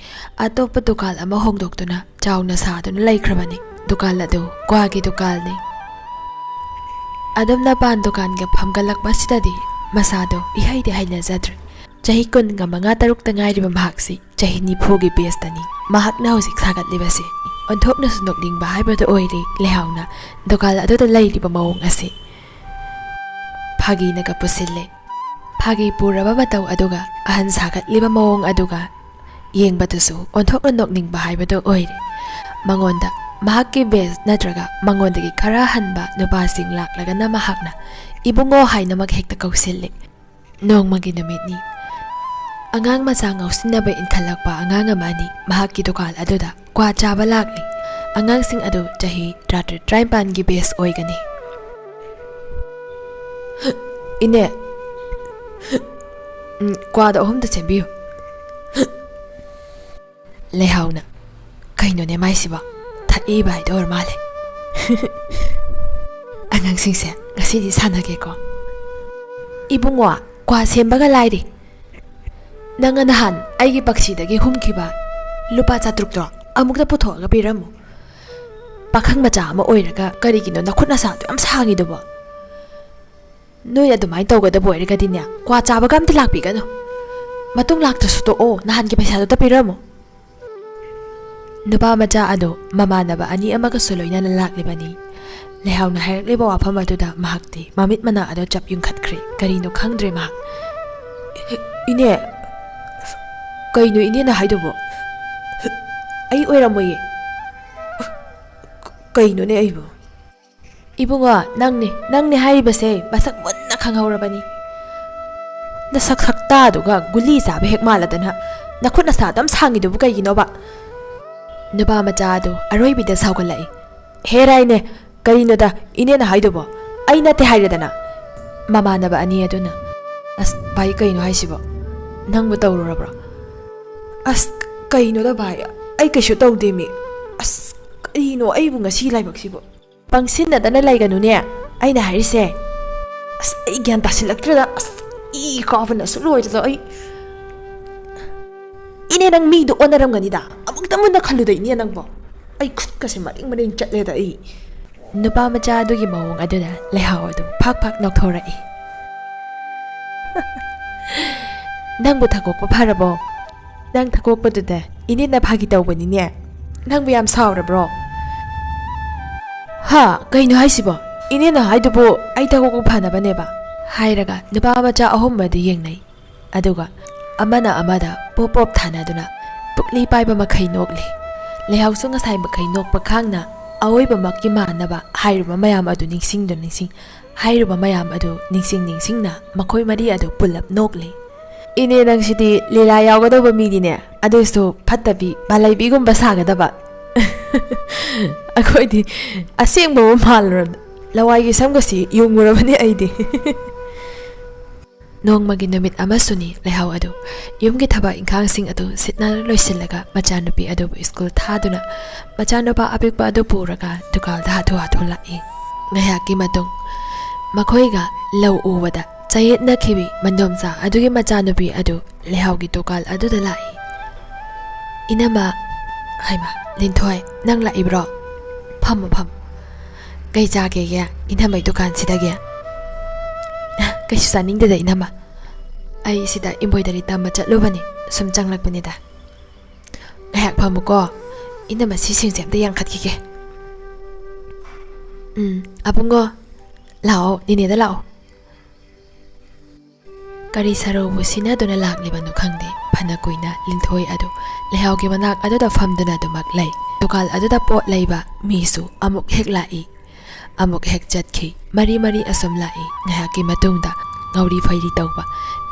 ꯑꯇꯣꯞꯄ ꯗꯨꯀꯥꯟ ꯑꯃ ꯍꯣꯡꯗꯣꯛꯇꯨꯅ ꯆꯥꯎꯅ ꯁꯥꯗꯨꯅ ꯂꯩꯈ꯭ꯔꯕꯅꯤ꯫ ꯗꯨꯀꯥꯟ ꯑꯗꯨ ꯀ꯭ꯋꯥꯒꯤ ꯗꯨꯀꯥꯟꯅꯤ꯫ ꯑꯗꯨꯝꯅ ꯄꯥꯟ ꯗꯨꯀꯥꯟꯒ ꯐꯝꯒꯠꯂꯛꯄ ꯑꯁꯤꯗꯗꯤ ꯃꯁꯥꯗꯣ ꯏꯍꯩꯗꯤ ꯍꯩꯅꯖꯗ꯭ꯔꯦ꯫ ꯆꯍꯤ ꯀꯨꯟꯒ ꯃꯉꯥ ꯇꯔꯨꯛꯇ ꯉꯥꯏꯔꯤꯕ ꯃꯍꯥꯛꯁꯤ ꯆꯍꯤ ꯅꯤꯐꯨꯒꯤ ꯕꯦꯁꯇꯅꯤ ꯃꯍꯥꯛꯅ ꯍꯧꯖꯤꯛ ꯁꯥꯒꯠꯂꯤꯕꯁꯤ꯫ ꯑꯣꯟꯊꯣꯛꯅꯁꯨ ꯅꯣꯛꯅꯤꯡꯕ ꯍꯥꯏꯕꯗꯨ ꯑꯣꯏꯔꯦ ꯂꯩꯍꯥꯎꯅ ꯗꯨꯀꯥꯟ ꯑꯗꯨꯗ ꯂꯩꯔꯤꯕ ꯃꯑꯣꯡ ꯑꯁꯤ꯫ ꯐꯥꯒꯤꯅꯒ ꯄꯨꯁꯤꯜꯂꯦ꯫ ꯐꯥꯒꯤ ꯄꯨꯔꯕ ꯃꯇꯧ ꯑꯗꯨꯒ ꯑꯍꯟ ꯁꯥꯒꯠꯂꯤꯕ ꯃꯑꯣꯡ ꯑꯗꯨꯒ ꯌꯦꯡꯕꯗꯨꯁꯨ ꯑꯣꯟꯊꯣꯛꯅ ꯅꯣꯛꯅꯤꯡꯕ ꯍꯥꯏꯕꯗꯨ ꯑꯣꯏꯔꯦ꯫ ꯃꯉꯣꯟꯗ ꯃꯍꯥꯛꯀꯤ ꯕꯦꯁ ꯅꯠꯇ꯭ꯔꯒ ꯃꯉꯣꯟꯗꯒꯤ ꯈꯔ ꯍꯟꯕ ꯅꯨꯄꯥꯁꯤꯡ ꯂꯥꯛꯂꯒꯅ ꯃꯍꯥꯛꯅ "ꯏꯕꯨꯡꯉꯣ" ꯍꯥꯏꯅꯃꯛ ꯍꯦꯛꯇ ꯀꯧꯁꯤꯜꯂꯤ꯫ ꯅꯣꯡꯃꯒꯤ ꯅꯨꯃꯤꯠꯅꯤ꯫ ꯑꯉꯥꯡ ꯃꯆꯥ ꯉꯥꯎꯁꯤꯟꯅꯕ ꯏꯟꯈꯠꯂꯛꯄ ꯑꯉꯥꯡ ꯑꯃꯅꯤ ꯃꯍꯥꯛꯀꯤ ꯗꯨꯀꯥꯟ ꯑꯗꯨꯗ ꯀ꯭ꯋꯥ ꯆꯥꯕ ꯂꯥꯛꯂꯤ꯫ ꯑꯉꯥꯡꯁꯤꯡ ꯑꯗꯨ ꯆꯍꯤ ꯇꯔꯥꯇꯔꯦꯠ ꯇꯔꯥꯅꯤꯄꯥꯟꯒꯤ ꯕꯦꯁ ꯑꯣꯏꯒꯅꯤ꯫ "ꯏꯅꯦ, ꯎꯝ, ꯀ꯭ꯋꯥꯗꯣ ꯑꯍꯨꯝꯗ ꯁꯦꯝꯕꯤꯌꯨ꯫" ꯂꯩꯍꯥꯎꯅ, "ꯀꯩꯅꯣꯅꯦ ꯃꯥꯏꯁꯤꯕꯣ? ꯊꯛꯏꯕ ꯍꯥꯏꯗꯣ ꯑꯣꯏꯔ ꯃꯥꯜꯂꯦ꯫" "ꯑꯉꯥꯡꯁꯤꯡꯁꯦ, ꯉꯁꯤꯗꯤ ꯁꯥꯟꯅꯒꯦꯀꯣ꯫" "ꯏꯕꯨꯡꯉꯣ, ꯀ꯭ꯋꯥ ꯁꯦꯝꯕꯒ ꯂꯥꯏꯔꯤ꯫ ꯅꯪꯅ ꯅꯍꯥꯟ ꯑꯩꯒꯤ ꯄꯛꯁꯤꯗꯒꯤ ꯍꯨꯝꯈꯤꯕ ꯂꯨꯄꯥ ꯆꯥꯇ꯭ꯔꯨꯛꯇꯣ ꯑꯃꯨꯛꯇ ꯄꯨꯊꯣꯛꯑꯒ ꯄꯤꯔꯝꯃꯨ꯫ ꯄꯥꯈꯪ ꯃꯆꯥ ꯑꯃ ꯑꯣꯏꯔꯒ ꯀꯔꯤꯒꯤꯅꯣ ꯅꯈꯨꯠ ꯅꯁꯥꯗꯣ ꯌꯥꯝ ꯁꯥꯡꯉꯤꯗꯨꯕꯣ? ꯅꯣꯏ ꯑꯗꯨꯃꯥꯏꯅ ꯇꯧꯒꯗꯕ ꯑꯣꯏꯔꯒꯗꯤꯅꯦ, ꯀ꯭ꯋꯥ ꯆꯥꯕꯒ ꯑꯝꯇ ꯂꯥꯛꯄꯤꯒꯅꯨ꯫ ꯃꯇꯨꯡ ꯂꯥꯛꯇ꯭ꯔꯁꯨ ꯇꯣꯛꯑꯣ, ꯅꯍꯥꯟꯒꯤ ꯄꯩꯁꯥꯗꯨꯇ ꯄꯤꯔꯝꯃꯨ꯫" ꯅꯨꯄꯥ ꯃꯆꯥ ꯑꯗꯨ ꯃꯃꯥꯟꯅꯕ ꯑꯅꯤ ꯑꯃꯒꯁꯨ ꯂꯣꯏꯅꯅ ꯂꯥꯛꯂꯤꯕꯅꯤ꯫ ꯂꯩꯍꯥꯎꯅ ꯍꯥꯏꯔꯛꯂꯤꯕ ꯋꯥꯐꯝ ꯑꯗꯨꯗ ꯃꯍꯥꯛꯇꯤ ꯃꯃꯤꯠ ꯃꯅꯥ ꯑꯗꯨ ꯆꯞ ꯌꯨꯡꯈꯠꯈ꯭ꯔꯦ꯫ ꯀꯔꯤꯅꯣ ꯈꯪꯗ꯭ꯔꯦ ꯃꯍꯥꯛ꯫ "ꯏꯅꯦ, ꯀꯩꯅꯣ ꯏꯅꯦꯅ ꯍꯥꯏꯗꯨꯕꯣ? ꯑꯩ ꯑꯣꯏꯔꯝꯃꯣꯏꯌꯦ꯫ ꯀꯩꯅꯣꯅꯦ ꯑꯩꯕꯨ?" "ꯏꯕꯨꯡꯉꯣ, ꯅꯪꯅꯦ, ꯅꯪꯅꯦ ꯍꯥꯏꯔꯤꯕꯁꯦ ꯃꯁꯛ ꯃꯨꯟꯅ ꯈꯪꯍꯧꯔꯕꯅꯤ꯫ ꯅꯁꯛ ꯁꯛꯇꯥꯗꯨꯒ ꯒꯨꯂꯤ ꯆꯥꯕ ꯍꯦꯛ ꯃꯥꯜꯂꯗꯅ ꯅꯈꯨꯠ ꯅꯁꯥ ꯑꯗꯨꯝ ꯁꯥꯡꯉꯤꯗꯨꯕꯨ ꯀꯩꯒꯤꯅꯣꯕ?" ꯅꯨꯄꯥ ꯃꯆꯥ ꯑꯗꯨ ꯑꯔꯣꯏꯕꯤꯗ ꯁꯥꯎꯒꯠꯂꯛꯏ꯫ "ꯍꯦ ꯔꯥꯏꯅꯦ, ꯀꯔꯤꯅꯣꯗ ꯏꯅꯦꯅ ꯍꯥꯏꯗꯨꯕꯣ? ꯑꯩ ꯅꯠꯇꯦ ꯍꯥꯏꯔꯦꯗꯅ꯫" ꯃꯃꯥꯟꯅꯕ ꯑꯅꯤ ꯑꯗꯨꯅ, "ꯑꯁ ꯚꯥꯏ, ꯀꯩꯅꯣ ꯍꯥꯏꯁꯤꯕꯣ? ꯅꯪꯕꯨ ꯇꯧꯔꯨꯔꯕ꯭ꯔꯣ?" "ꯑꯁ ꯀꯩꯅꯣꯗ ꯚꯥꯏ, ꯑꯩ ꯀꯩꯁꯨ ꯇꯧꯗꯦꯃꯤ꯫ ꯑꯁ ꯀꯔꯤꯅꯣ ꯑꯩꯕꯨ ꯉꯁꯤ ꯂꯥꯏꯕꯛꯁꯤꯕꯨ?" "ꯄꯪꯁꯤꯟꯅꯗꯅ ꯂꯩꯒꯅꯨꯅꯦ, ꯑꯩꯅ ꯍꯥꯏꯔꯤꯁꯦ꯫" ꯑꯁ ꯑꯩ ꯒ꯭ꯌꯥꯟ ꯇꯥꯁꯤꯜꯂꯛꯇ꯭ꯔꯦꯗ꯫ ꯑꯁ ꯏ ꯀꯥꯕꯅꯁꯨ ꯂꯣꯏꯔꯦꯗ ꯑꯩ꯫ "ꯏꯅꯦ, ꯅꯪ ꯃꯤꯗꯣ ꯑꯣꯟꯅꯔꯝꯒꯅꯤꯗ꯫ ꯑꯃꯨꯛꯇ ꯃꯨꯟꯅ ꯈꯜꯂꯨꯗ ꯏꯅꯦ ꯅꯪꯕꯣ꯫ ꯑꯩ ꯈꯨꯠꯀꯁꯦ ꯃꯔꯦꯡ ꯃꯔꯦꯡ ꯆꯠꯂꯦꯗ ꯑꯩ꯫" ꯅꯨꯄꯥ ꯃꯆꯥ ꯑꯗꯨꯒꯤ ꯃꯑꯣꯡ ꯑꯗꯨꯗ ꯂꯩꯍꯥꯎ ꯑꯗꯨ ꯐꯥꯛ ꯐꯥꯛ ꯅꯣꯛꯊꯣꯔꯛꯏ꯫ "ꯅꯪꯕꯨ ꯊꯛꯇꯣꯛꯄ ꯐꯔꯕꯣ? ꯅꯪ ꯊꯛꯇꯣꯛꯄꯗꯨꯗ ꯏꯅꯦꯅ ꯐꯥꯒꯤ ꯇꯧꯕꯅꯤꯅꯦ꯫ ꯅꯪꯕꯨ ꯌꯥꯝ ꯁꯥꯎꯔꯕ꯭ꯔꯣ?" "ꯍꯥ? ꯀꯩꯅꯣ ꯍꯥꯏꯁꯤꯕꯣ? ꯏꯅꯦꯅ ꯍꯥꯏꯗꯨꯕꯨ ꯑꯩ ꯊꯛꯇꯣꯛꯄ ꯐꯅꯕꯅꯦꯕ꯫" ꯍꯥꯏꯔꯒ ꯅꯨꯄꯥ ꯃꯆꯥ ꯑꯍꯨꯝ ꯑꯗꯨ ꯌꯦꯡꯅꯩ꯫ ꯑꯗꯨꯒ ꯑꯃꯅ ꯑꯃꯗ ꯄꯣꯞ ꯄꯣꯞ ꯊꯥꯅꯗꯨꯅ ꯄꯨꯛꯂꯤ ꯄꯥꯏꯕ ꯃꯈꯩ ꯅꯣꯛꯂꯤ꯫ ꯂꯩꯍꯥꯎꯁꯨ ꯉꯁꯥꯏ ꯃꯈꯩ ꯅꯣꯛꯄ ꯈꯥꯡꯅ ꯑꯋꯣꯏꯕꯃꯛꯀꯤ ꯃꯥꯟꯅꯕ ꯍꯥꯏꯔꯨꯕ ꯃꯌꯥꯝ ꯑꯗꯨ ꯅꯤꯡꯁꯤꯡꯗꯨꯅ ꯅꯤꯡꯁꯤꯡ ꯍꯥꯏꯔꯨꯕ ꯃꯌꯥꯝ ꯑꯗꯨ ꯅꯤꯡꯁꯤꯡ ꯅꯤꯡꯁꯤꯡꯅ ꯃꯈꯣꯏ ꯃꯔꯤ ꯑꯗꯨ ꯄꯨꯜꯂꯞ ꯅꯣꯛꯂꯤ꯫ "ꯏꯅꯦ, ꯅꯪꯁꯤꯗꯤ ꯂꯤꯂꯥ ꯌꯥꯎꯒꯗꯧꯕ ꯃꯤꯅꯤꯅꯦ, ꯑꯗꯨꯏꯁꯨ ꯐꯠꯇꯕꯤ ꯃꯥꯂꯩꯕꯤꯒꯨꯝꯕ ꯁꯥꯒꯗꯕ"꯫ ꯑꯩꯈꯣꯏꯗꯤ ꯑꯁꯦꯡꯕꯕꯨ ꯃꯥꯜꯂꯨꯔꯝꯅꯦ꯫ ꯂꯋꯥꯏꯒꯤ ꯁꯝꯒꯁꯤ ꯌꯨꯡꯉꯨꯔꯕꯅꯤ ꯑꯩꯗꯤ꯫ ꯅꯣꯡꯃꯒꯤ ꯅꯨꯃꯤꯠ ꯑꯃꯁꯨꯅꯤ ꯂꯩꯍꯥꯎ ꯑꯗꯨ ꯌꯨꯝꯒꯤ ꯊꯕꯛ ꯏꯪꯈꯥꯡꯁꯤꯡ ꯑꯗꯨ ꯁꯤꯠ ꯅꯥꯟꯅ ꯂꯣꯏꯁꯤꯜꯂꯒ ꯃꯆꯥꯅꯨꯄꯤ ꯑꯗꯨꯕꯨ ꯁ꯭ꯀꯨꯜ ꯊꯥꯗꯨꯅ ꯃꯆꯥꯅꯨꯄꯥ ꯑꯄꯤꯛꯄ ꯑꯗꯨ ꯄꯨꯔꯒ ꯗꯨꯀꯥꯜꯗ ꯍꯥꯊꯨ ꯍꯥꯊꯨ ꯂꯥꯛꯏ꯫ ꯉꯥꯏꯍꯥꯛꯀꯤ ꯃꯇꯨꯡ ꯃꯈꯣꯏꯒ ꯂꯧ ꯎꯕꯗ ꯆꯌꯦꯠꯅꯈꯤꯕꯤ ꯃꯟꯗꯣꯝꯆꯥ ꯑꯗꯨꯒꯤ ꯃꯆꯥꯅꯨꯄꯤ ꯑꯗꯨ ꯂꯩꯍꯥꯎꯒꯤ ꯗꯨꯀꯥꯜ ꯑꯗꯨꯗ ꯂꯥꯛꯏ꯫ "ꯏꯅꯝꯃ, ꯍꯩꯃꯥ, ꯂꯤꯟꯊꯣꯏ, ꯅꯪ ꯂꯥꯛꯏꯕ꯭ꯔꯣ? ꯐꯝꯃꯣ, ꯐꯝꯃꯣ꯫ ꯀꯩ ꯆꯥꯒꯦꯒꯦ ꯏꯅꯝꯃꯩ ꯗꯨꯀꯥꯟꯁꯤꯗꯒꯤ?" "ꯀꯩꯁꯨ ꯆꯥꯅꯤꯡꯗꯦꯗ, ꯏꯅꯝꯃ꯫ ꯑꯩ ꯁꯤꯗ ꯏꯝꯕꯣꯏꯗꯔꯤ ꯇꯝꯕ ꯆꯠꯂꯨꯕꯅꯤ, ꯁꯨꯝ ꯆꯪꯂꯛꯄꯅꯤꯗ꯫ ꯉꯥꯏꯍꯥꯛ ꯐꯝꯃꯨꯀꯣ, ꯏꯅꯝꯃ, ꯁꯤꯁꯤꯡꯁꯦ ꯑꯝꯇ ꯌꯥꯟꯈꯠꯈꯤꯒꯦ꯫ ꯎꯝ, ꯑꯕꯨꯡꯉꯣ, ꯂꯥꯛꯑꯣ, ꯅꯦꯅꯦꯗ ꯂꯥꯛꯑꯣ"꯫ ꯀꯔꯤ ꯁꯔꯧꯕꯨ ꯁꯤꯟꯅꯗꯨꯅ ꯂꯥꯛꯂꯤꯕꯅꯣ ꯈꯪꯗꯦ, ꯐꯅ ꯀꯨꯏꯅ ꯂꯤꯟꯊꯣꯏ ꯑꯗꯨ ꯂꯩꯍꯥꯎꯒꯤ ꯃꯅꯥꯛ ꯑꯗꯨꯗ ꯐꯝꯗꯨꯅ ꯑꯗꯨꯃꯛ ꯂꯩ꯫ ꯗꯨꯀꯥꯜ ꯑꯗꯨꯗ ꯄꯣꯠ ꯂꯩꯕ ꯃꯤꯁꯨ ꯑꯃꯨꯛ ꯍꯦꯛ ꯂꯥꯛꯏ, ꯑꯃꯨꯛ ꯍꯦꯛ ꯆꯠꯈꯤ꯫ ꯃꯔꯤ ꯃꯔꯤ ꯑꯁꯨꯝ ꯂꯥꯛꯏ꯫ ꯉꯥꯏꯍꯥꯛꯀꯤ ꯃꯇꯨꯡꯗ ꯉꯧꯔꯤ ꯐꯩꯔꯤ ꯇꯧꯕ,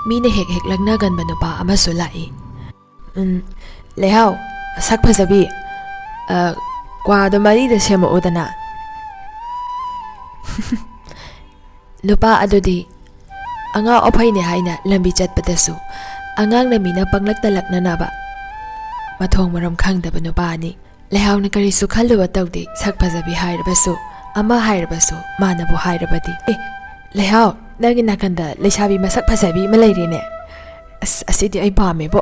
ꯃꯤꯅ ꯍꯦꯛ ꯍꯦꯛ ꯂꯛꯅꯒꯟꯕ ꯅꯨꯄꯥ ꯑꯃꯁꯨ ꯂꯥꯛꯏ꯫ "ꯎꯝ, ꯂꯩꯍꯥꯎ, ꯁꯛ ꯐꯖꯕꯤ, ꯑ, ꯀ꯭ꯋꯥꯗꯣ ꯃꯔꯤꯗ ꯁꯦꯝꯃꯛꯎꯗꯅ"꯫ ꯅꯨꯄꯥ ꯑꯗꯨꯗꯤ ꯑꯉꯥꯎ ꯑꯐꯩꯅꯦ ꯍꯥꯏꯅ ꯂꯝꯕꯤ ꯆꯠꯄꯗꯁꯨ ꯑꯉꯥꯡꯅ ꯃꯤꯅ ꯄꯪꯂꯛꯇ ꯂꯛꯅꯅꯕ ꯃꯊꯣꯡ ꯃꯔꯝ ꯈꯪꯗꯕ ꯅꯨꯄꯥꯅꯤ꯫ ꯂꯩꯍꯥꯎꯅ ꯀꯔꯤꯁꯨ ꯈꯜꯂꯨꯕ ꯇꯧꯗꯦ꯫ ꯁꯛ ꯐꯖꯕꯤ ꯍꯥꯏꯔꯕꯁꯨ, ꯑꯃ ꯍꯥꯏꯔꯕꯁꯨ, ꯃꯥꯅꯕꯨ ꯍꯥꯏꯔꯕꯗꯤ, "ꯑꯦ, ꯂꯩꯍꯥꯎ, ꯅꯪꯒꯤ ꯅꯥꯀꯟꯗ ꯂꯩꯁꯥꯕꯤ ꯃꯁꯛ ꯐꯖꯕꯤ ꯑꯃ ꯂꯩꯔꯦꯅꯦ꯫ ꯑꯁ, ꯑꯁꯤꯗꯤ ꯑꯩ ꯄꯥꯝꯃꯦꯕꯣ"꯫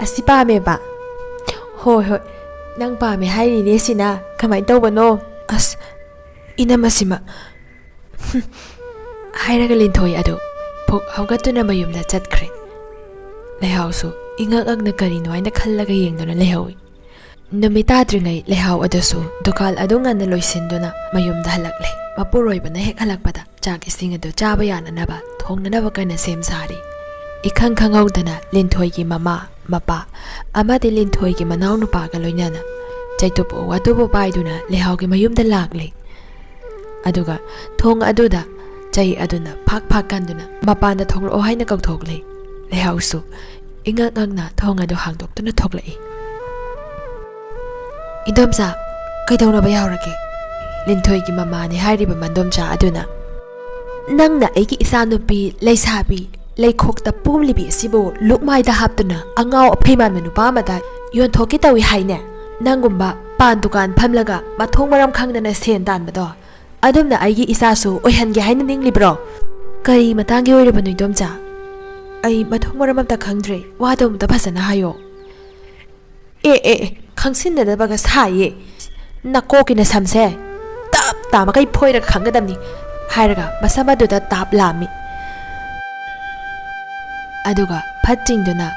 "ꯑꯁꯤ ꯄꯥꯝꯃꯦꯕ"? "ꯍꯣꯏ, ꯍꯣꯏ, ꯅꯪ ꯄꯥꯝꯃꯦ ꯍꯥꯏꯔꯤꯅꯦ ꯁꯤꯅ꯫ ꯀꯃꯥꯏꯅ ꯇꯧꯕꯅꯣ?" "ꯑꯁ, ꯏꯅꯝꯃꯁꯤꯃ"꯫ ꯍꯥꯏꯔꯒ ꯂꯤꯟꯊꯣꯏ ꯑꯗꯨ ꯐꯨꯛ ꯍꯧꯒꯠꯇꯨꯅ ꯃꯌꯨꯝꯗ ꯆꯠꯈ꯭ꯔꯦ꯫ ꯂꯩꯍꯥꯎꯁꯨ ꯏꯉꯛ ꯉꯛꯅ ꯀꯔꯤꯅꯣ ꯍꯥꯏꯅ ꯈꯜꯂꯒ ꯌꯦꯡꯗꯨꯅ ꯂꯩꯍꯧꯏ꯫ ꯅꯨꯃꯤꯠ ꯇꯥꯗ꯭ꯔꯤꯉꯩ ꯂꯩꯍꯥꯎ ꯑꯗꯨꯁꯨ ꯗꯨꯀꯥꯜ ꯑꯗꯨ ꯉꯟꯅ ꯂꯣꯏꯁꯤꯟꯗꯨꯅ ꯃꯌꯨꯝꯗ ꯍꯜꯂꯛꯂꯦ꯫ ꯃꯄꯨꯔꯣꯏꯕꯅ ꯍꯦꯛ ꯍꯜꯂꯛꯄꯗ ꯆꯥꯛ ꯏꯁꯤꯡ ꯑꯗꯨ ꯆꯥꯕ ꯌꯥꯅꯅꯕ ꯊꯣꯡꯅꯅꯕ ꯀꯟꯅ ꯁꯦꯝ ꯁꯥꯔꯤ꯫ ꯏꯈꯪ ꯈꯪꯍꯧꯗꯅ ꯂꯤꯟꯊꯣꯏꯒꯤ ꯃꯃꯥ, ꯃꯄꯥ ꯑꯃꯗꯤ ꯂꯤꯟꯊꯣꯏꯒꯤ ꯃꯅꯥꯎꯅꯨꯄꯥꯒ ꯂꯣꯏꯅꯅ ꯆꯩꯇꯨꯞ ꯋꯥꯇꯨꯞ ꯄꯥꯏꯗꯨꯅ ꯂꯩꯍꯥꯎꯒꯤ ꯃꯌꯨꯝꯗ ꯂꯥꯛꯂꯦ꯫ ꯑꯗꯨꯒ ꯊꯣꯡ ꯑꯗꯨꯗ ꯆꯩ ꯑꯗꯨꯅ ꯐꯥꯛ ꯐꯥꯛ ꯀꯟꯗꯨꯅ ꯃꯄꯥꯟꯗ ꯊꯣꯛꯂꯛꯑꯣ ꯍꯥꯏꯅ ꯀꯧꯊꯣꯛꯂꯦ꯫ ꯂꯩꯍꯥꯎꯁꯨ ꯏꯉꯛ ꯉꯛꯅ ꯊꯣꯡ ꯑꯗꯨ ꯍꯥꯡꯗꯣꯛꯇꯨꯅ ꯊꯣꯛꯂꯛꯏ꯫ "ꯏꯟꯗꯣꯝꯆꯥ, ꯀꯩꯗꯧꯅꯕ ꯌꯥꯎꯔꯒꯦ?" ꯂꯤꯟꯊꯣꯏꯒꯤ ꯃꯃꯥꯅꯤ ꯍꯥꯏꯔꯤꯕ ꯃꯟꯗꯣꯝꯆꯥ ꯑꯗꯨꯅ, "ꯅꯪꯅ ꯑꯩꯒꯤ ꯏꯆꯥꯅꯨꯄꯤ ꯂꯩꯁꯥꯕꯤ ꯂꯩꯈꯣꯛꯇ ꯄꯣꯝꯂꯤꯕꯤ ꯑꯁꯤꯕꯨ ꯂꯨꯛꯃꯥꯏꯗ ꯍꯥꯞꯇꯨꯅ ꯑꯉꯥꯎ ꯑꯐꯩ ꯃꯥꯟꯕ ꯅꯨꯄꯥ ꯑꯃꯗ ꯌꯣꯟꯊꯣꯛꯀꯦ ꯇꯧꯏ ꯍꯥꯏꯅꯦ? ꯅꯪꯒꯨꯝꯕ ꯄꯥꯟ ꯗꯨꯀꯥꯟ ꯐꯝꯂꯒ ꯃꯊꯣꯡ ꯃꯔꯝ ꯈꯪꯗꯅ ꯁꯦꯟ ꯇꯥꯟꯕꯗꯣ, ꯑꯗꯨꯝꯅ ꯑꯩꯒꯤ ꯏꯆꯥꯁꯨ ꯑꯣꯏꯍꯟꯒꯦ ꯍꯥꯏꯅ ꯅꯤꯡꯂꯤꯕ꯭ꯔꯣ?" "ꯀꯔꯤ ꯃꯇꯥꯡꯒꯤ ꯑꯣꯏꯔꯕꯅꯣ, ꯏꯟꯗꯣꯝꯆꯥ? ꯑꯩ ꯃꯊꯣꯡ ꯃꯔꯝ ꯑꯝꯇ ꯈꯪꯗ꯭ꯔꯦ꯫ ꯋꯥꯗꯣ ꯑꯝꯇ ꯐꯖꯅ ꯍꯥꯏꯌꯣ꯫" "ꯑꯦ, ꯑꯦ, ꯑꯦ, ꯈꯪꯁꯤꯟꯅꯗꯕꯒ ꯁꯥꯏꯌꯦ꯫ ꯅꯀꯣꯛꯀꯤ ꯅꯁꯝꯁꯦ ꯇꯞ ꯇꯥ ꯃꯈꯩ ꯐꯣꯏꯔꯒ ꯈꯪꯒꯗꯕꯅꯤ," ꯍꯥꯏꯔꯒ ꯃꯁꯝ ꯑꯗꯨꯗ ꯇꯥꯞ ꯂꯥꯝꯃꯤ꯫ ꯑꯗꯨꯒ ꯐꯠ ꯆꯤꯡꯗꯨꯅ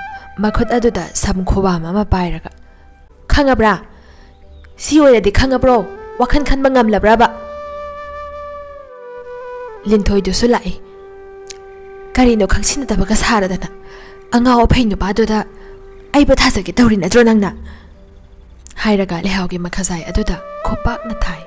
ꯃꯈꯨꯠ ꯑꯗꯨꯗ ꯁꯝ ꯈꯨꯕꯥꯝ ꯑꯃ ꯄꯥꯏꯔꯒ, "ꯈꯪꯉꯕ꯭ꯔꯥ? ꯁꯤ ꯑꯣꯏꯔꯗꯤ ꯈꯪꯉꯕ꯭ꯔꯣ? ꯋꯥꯈꯜ ꯈꯟꯕ ꯉꯝꯂꯕ꯭ꯔꯕ?" ꯂꯤꯟꯊꯣꯏꯗꯨꯁꯨ ꯂꯥꯛꯏ꯫ "ꯀꯔꯤꯅꯣ ꯈꯪꯁꯤꯟꯅꯗꯕꯒ ꯁꯥꯔꯗꯅ? ꯑꯉꯥꯎ ꯑꯐꯩ ꯅꯨꯄꯥꯗꯨꯗ ꯑꯩꯕꯨ ꯊꯥꯖꯒꯦ ꯇꯧꯔꯤ ꯅꯠꯇ꯭ꯔꯣ ꯅꯪꯅ?" ꯍꯥꯏꯔꯒ ꯂꯩꯍꯥꯎꯒꯤ ꯃꯈꯥꯖꯥꯏ ꯑꯗꯨꯗ ꯈꯨꯄꯥꯛꯅ ꯊꯥꯏ꯫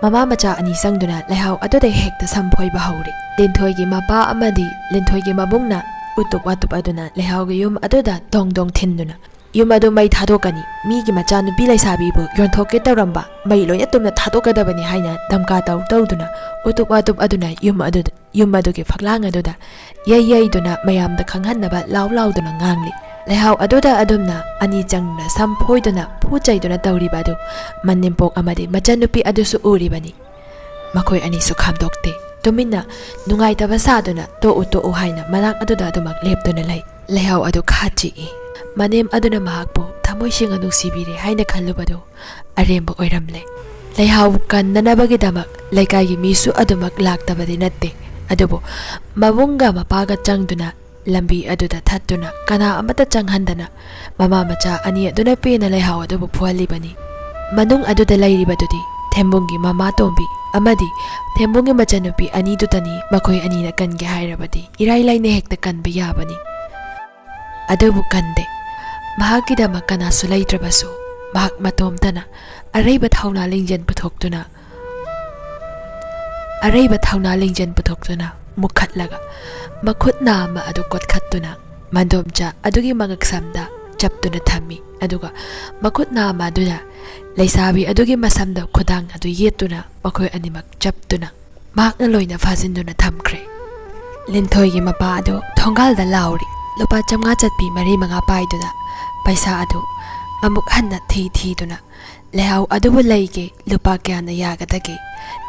ꯃꯃꯥ ꯃꯆꯥ ꯑꯅꯤ ꯆꯪꯗꯨꯅ ꯂꯩꯍꯥꯎ ꯑꯗꯨꯗ ꯍꯦꯛꯇ ꯁꯝ ꯐꯣꯏꯕ ꯍꯧꯔꯤ꯫ ꯂꯤꯟꯊꯣꯏꯒꯤ ꯃꯄꯥ ꯑꯃꯗꯤ ꯂꯤꯟꯊꯣꯏꯒꯤ ꯃꯕꯨꯡꯅ ꯎꯇꯨꯞ ꯋꯥꯇꯨꯞ ꯑꯗꯨꯅ ꯂꯩꯍꯥꯎꯒꯤ ꯌꯨꯝ ꯑꯗꯨꯗ ꯗꯣꯡ ꯗꯣꯡ ꯊꯤꯟꯗꯨꯅ, "ꯌꯨꯝ ꯑꯗꯨ ꯃꯩ ꯊꯥꯗꯣꯛꯀꯅꯤ, ꯃꯤꯒꯤ ꯃꯆꯥꯅꯨꯄꯤ ꯂꯩꯁꯥꯕꯤꯕꯨ ꯌꯣꯟꯊꯣꯛꯀꯦ ꯇꯧꯔꯝꯕ ꯃꯩ ꯂꯣꯏꯅ ꯇꯨꯝꯅ ꯊꯥꯗꯣꯛꯀꯗꯕꯅꯤ" ꯍꯥꯏꯅ ꯗꯝꯀꯥ ꯇꯧ ꯇꯧꯗꯨꯅ ꯎꯇꯨꯞ ꯋꯥꯇꯨꯞ ꯑꯗꯨꯅ ꯌꯨꯝ ꯑꯗꯨ, ꯌꯨꯝ ꯑꯗꯨꯒꯤ ꯐꯛꯂꯥꯡ ꯑꯗꯨꯗ ꯌꯩ ꯌꯩꯗꯨꯅ ꯃꯌꯥꯝꯗ ꯈꯪꯍꯟꯅꯕ ꯂꯥꯎ ꯂꯥꯎꯗꯨꯅ ꯉꯥꯡꯂꯤ꯫ ꯂꯩꯍꯥꯎ ꯑꯗꯨꯗ ꯑꯗꯨꯝꯅ ꯑꯅꯤ ꯆꯪꯗꯨꯅ ꯁꯝ ꯐꯣꯏꯗꯨꯅ ꯐꯨ ꯆꯩꯗꯨꯅ ꯇꯧꯔꯤꯕ ꯑꯗꯨ ꯃꯅꯦꯝꯄꯣꯛ ꯑꯃꯗꯤ ꯃꯆꯟꯅꯨꯄꯤ ꯑꯗꯨꯁꯨ ꯎꯔꯤꯕꯅꯤ꯫ ꯃꯈꯣꯏ ꯑꯅꯤꯁꯨ ꯈꯥꯝꯗꯣꯛꯇꯦ꯫ ꯇꯨꯃꯤꯟꯅ ꯅꯨꯡꯉꯥꯏꯇꯕ ꯁꯥꯗꯨꯅ "ꯇꯣꯛꯎ, ꯇꯣꯛꯎ" ꯍꯥꯏꯅ ꯃꯅꯥꯛ ꯑꯗꯨꯗ ꯑꯗꯨꯃꯛ ꯂꯦꯞꯇꯨꯅ ꯂꯩ꯫ ꯂꯩꯍꯥꯎ ꯑꯗꯨ ꯈꯥ ꯆꯤꯛꯏ꯫ ꯃꯅꯦꯝ ꯑꯗꯨꯅ ꯃꯍꯥꯛꯄꯨ ꯊꯃꯣꯏ ꯁꯦꯡꯅ ꯅꯨꯡꯁꯤꯕꯤꯔꯦ ꯍꯥꯏꯅ ꯈꯜꯂꯨꯕꯗꯨ ꯑꯔꯦꯝꯕ ꯑꯣꯏꯔꯝꯂꯦ꯫ ꯂꯩꯍꯥꯎ ꯀꯟꯅꯅꯕꯒꯤꯗꯃꯛ ꯂꯩꯀꯥꯏꯒꯤ ꯃꯤꯁꯨ ꯑꯗꯨꯃꯛ ꯂꯥꯛꯇꯕꯗꯤ ꯅꯠꯇꯦ꯫ ꯑꯗꯨꯕꯨ ꯃꯕꯨꯡꯒ ꯃꯄꯥꯒ ꯆꯪꯗꯨꯅ ꯂꯝꯕꯤ ꯑꯗꯨꯗ ꯊꯠꯇꯨꯅ ꯀꯅꯥ ꯑꯃꯠꯇ ꯆꯪꯍꯟꯗꯅ ꯃꯃꯥ ꯃꯆꯥ ꯑꯅꯤ ꯑꯗꯨꯅ ꯄꯦꯟꯅ ꯂꯩꯍꯥꯎ ꯑꯗꯨꯕꯨ ꯐꯨꯍꯜꯂꯤꯕꯅꯤ꯫ ꯃꯅꯨꯡ ꯑꯗꯨꯗ ꯂꯩꯔꯤꯕꯗꯨꯗꯤ ꯊꯦꯝꯕꯨꯡꯒꯤ ꯃꯃꯥ ꯇꯣꯝꯕꯤ ꯑꯃꯗꯤ ꯊꯦꯝꯕꯨꯡꯒꯤ ꯃꯆꯟꯅꯨꯄꯤ ꯑꯅꯤꯗꯨꯇꯅꯤ꯫ ꯃꯈꯣꯏ ꯑꯅꯤꯅ ꯀꯟꯒꯦ ꯍꯥꯏꯔꯕꯗꯤ ꯏꯔꯥꯏ ꯂꯥꯏꯅ ꯍꯦꯛꯇ ꯀꯟꯕ ꯌꯥꯕꯅꯤ꯫ ꯑꯗꯨꯕꯨ ꯀꯟꯗꯦ꯫ ꯃꯍꯥꯛꯀꯤꯗꯃꯛ ꯀꯅꯥꯁꯨ ꯂꯩꯇ꯭ꯔꯕꯁꯨ ꯃꯍꯥꯛ ꯃꯇꯣꯝꯇꯅ ꯑꯔꯩꯕ ꯊꯧꯅꯥ ꯂꯤꯡꯖꯦꯜ ꯄꯨꯊꯣꯛꯇꯨꯅ ꯑꯔꯩꯕ ꯊꯧꯅꯥ ꯂꯤꯡꯖꯦꯜ ꯄꯨꯊꯣꯛꯇꯨꯅ ꯃꯨꯛꯈꯠꯂꯒ ꯃꯈꯨꯠ ꯅꯥꯝꯃ ꯑꯗꯨ ꯀꯣꯠꯈꯠꯇꯨꯅ ꯃꯟꯗꯣꯝꯆꯥ ꯑꯗꯨꯒꯤ ꯃꯉꯛꯁꯝꯗ ꯆꯞꯇꯨꯅ ꯊꯝꯃꯤ꯫ ꯑꯗꯨꯒ ꯃꯈꯨꯠ ꯅꯥꯝꯃ ꯑꯗꯨꯅ ꯂꯩꯁꯥꯕꯤ ꯑꯗꯨꯒꯤ ꯃꯁꯝꯗ ꯈꯨꯗꯥꯡ ꯑꯗꯨ ꯌꯦꯠꯇꯨꯅ ꯃꯈꯣꯏ ꯑꯅꯤꯃꯛ ꯆꯞꯇꯨꯅ ꯃꯍꯥꯛꯅ ꯂꯣꯏꯅ ꯐꯥꯖꯤꯟꯗꯨꯅ ꯊꯝꯈ꯭ꯔꯦ꯫ ꯂꯤꯟꯊꯣꯏꯒꯤ ꯃꯄꯥ ꯑꯗꯨ ꯊꯣꯡꯒꯥꯜꯗ ꯂꯥꯎꯔꯤ꯫ ꯂꯨꯄꯥ ꯆꯥꯝꯃꯉꯥ ꯆꯠꯄꯤ ꯃꯔꯤ ꯃꯉꯥ ꯄꯥꯏꯗꯨꯅ ꯄꯩꯁꯥ ꯑꯗꯨ ꯑꯃꯨꯛ ꯍꯟꯅ ꯊꯤ ꯊꯤꯗꯨꯅ ꯂꯩꯍꯥꯎ ꯑꯗꯨꯕꯨ ꯂꯩꯒꯦ, ꯂꯨꯄꯥ ꯀꯌꯥꯅ ꯌꯥꯒꯗꯒꯦ,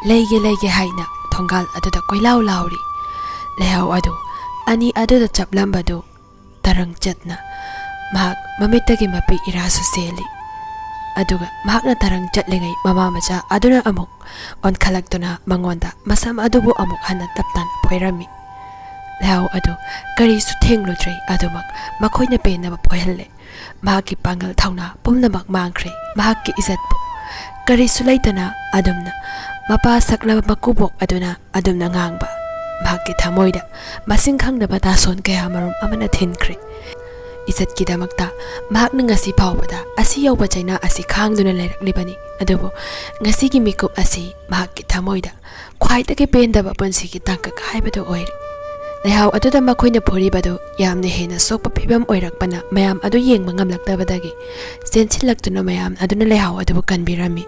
ꯂꯩꯒꯦ ꯂꯩꯒꯦ ꯍꯥꯏꯅ ꯊꯣꯡꯒꯥꯜ ꯑꯗꯨꯗ ꯀꯣꯏꯂꯥꯎ ꯂꯥꯎꯔꯤ꯫ ꯂꯩꯍꯥꯎ ꯑꯗꯨ ꯑꯅꯤ ꯑꯗꯨꯗ ꯆꯞꯂꯝꯕꯗꯨ ꯇꯔꯪ ꯆꯠꯅ ꯃꯍꯥꯛ ꯃꯃꯤꯠꯇꯒꯤ ꯃꯄꯤ ꯏꯔꯥꯁꯨ ꯆꯦꯜꯂꯤ꯫ ꯑꯗꯨꯒ ꯃꯍꯥꯛꯅ ꯇꯔꯪ ꯆꯠꯂꯤꯉꯩ ꯃꯃꯥ ꯃꯆꯥ ꯑꯗꯨꯅ ꯑꯃꯨꯛ ꯑꯣꯟꯈꯠꯂꯛꯇꯨꯅ ꯃꯉꯣꯟꯗ ꯃꯁꯝ ꯑꯗꯨꯕꯨ ꯑꯃꯨꯛ ꯍꯟꯅ ꯇꯞ ꯇꯥꯅ ꯐꯣꯏꯔꯝꯃꯤ꯫ ꯂꯩꯍꯥꯎ ꯑꯗꯨ ꯀꯔꯤꯁꯨ ꯊꯦꯡꯂꯨꯗ꯭ꯔꯦ, ꯑꯗꯨꯃꯛ ꯃꯈꯣꯏꯅ ꯄꯦꯟꯅꯕ ꯐꯣꯏꯍꯜꯂꯦ꯫ ꯃꯍꯥꯛꯀꯤ ꯄꯥꯡꯒꯜ ꯊꯧꯅꯥ ꯄꯨꯝꯅꯃꯛ ꯃꯥꯡꯈ꯭ꯔꯦ꯫ ꯃꯍꯥꯛꯀꯤ ꯏꯖꯠꯄꯨ ꯀꯔꯤꯁꯨ ꯂꯩꯇꯅ ꯑꯗꯨꯝꯅ ꯃꯄꯥ ꯁꯛꯂꯕ ꯃꯀꯨꯕꯣꯛ ꯑꯗꯨꯅ ꯑꯗꯨꯝꯅ ꯉꯥꯡꯕ ꯃꯍꯥꯛꯀꯤ ꯊꯃꯣꯏꯗ ꯃꯁꯤꯡ ꯈꯪꯗꯕ ꯗꯥꯁꯣꯟ ꯀꯌꯥ ꯃꯔꯨꯝ ꯑꯃꯅ ꯊꯤꯟꯈ꯭ꯔꯦ꯫ ꯏꯖꯠꯀꯤꯗꯃꯛꯇ ꯃꯍꯥꯛꯅ ꯉꯁꯤ ꯐꯥꯎꯕꯗ ꯑꯁꯤ ꯌꯧꯕ ꯆꯩꯅꯥ ꯑꯁꯤ ꯈꯥꯡꯗꯨꯅ ꯂꯩꯔꯛꯂꯤꯕꯅꯤ꯫ ꯑꯗꯨꯕꯨ ꯉꯁꯤꯒꯤ ꯃꯤꯀꯨꯞ ꯑꯁꯤ ꯃꯍꯥꯛꯀꯤ ꯊꯃꯣꯏꯗ ꯈ꯭ꯋꯥꯏꯗꯒꯤ ꯄꯦꯟꯗꯕ ꯄꯨꯟꯁꯤꯒꯤ ꯇꯥꯡꯀꯛ ꯍꯥꯏꯕꯗꯨ ꯑꯣꯏꯔꯦ꯫ ꯂꯩꯍꯥꯎ ꯑꯗꯨꯗ ꯃꯈꯣꯏꯅ ꯐꯨꯔꯤꯕꯗꯨ ꯌꯥꯝꯅ ꯍꯦꯟꯅ ꯁꯣꯛꯄ ꯐꯤꯚꯝ ꯑꯣꯏꯔꯛꯄꯅ ꯃꯌꯥꯝ ꯑꯗꯨ ꯌꯦꯡꯕ ꯉꯝꯂꯛꯇꯕꯗꯒꯤ ꯆꯦꯟꯁꯤꯜꯂꯛꯇꯨꯅ ꯃꯌꯥꯝ ꯑꯗꯨꯅ ꯂꯩꯍꯥꯎ ꯑꯗꯨꯕꯨ ꯀꯟꯕꯤꯔꯝꯃꯤ꯫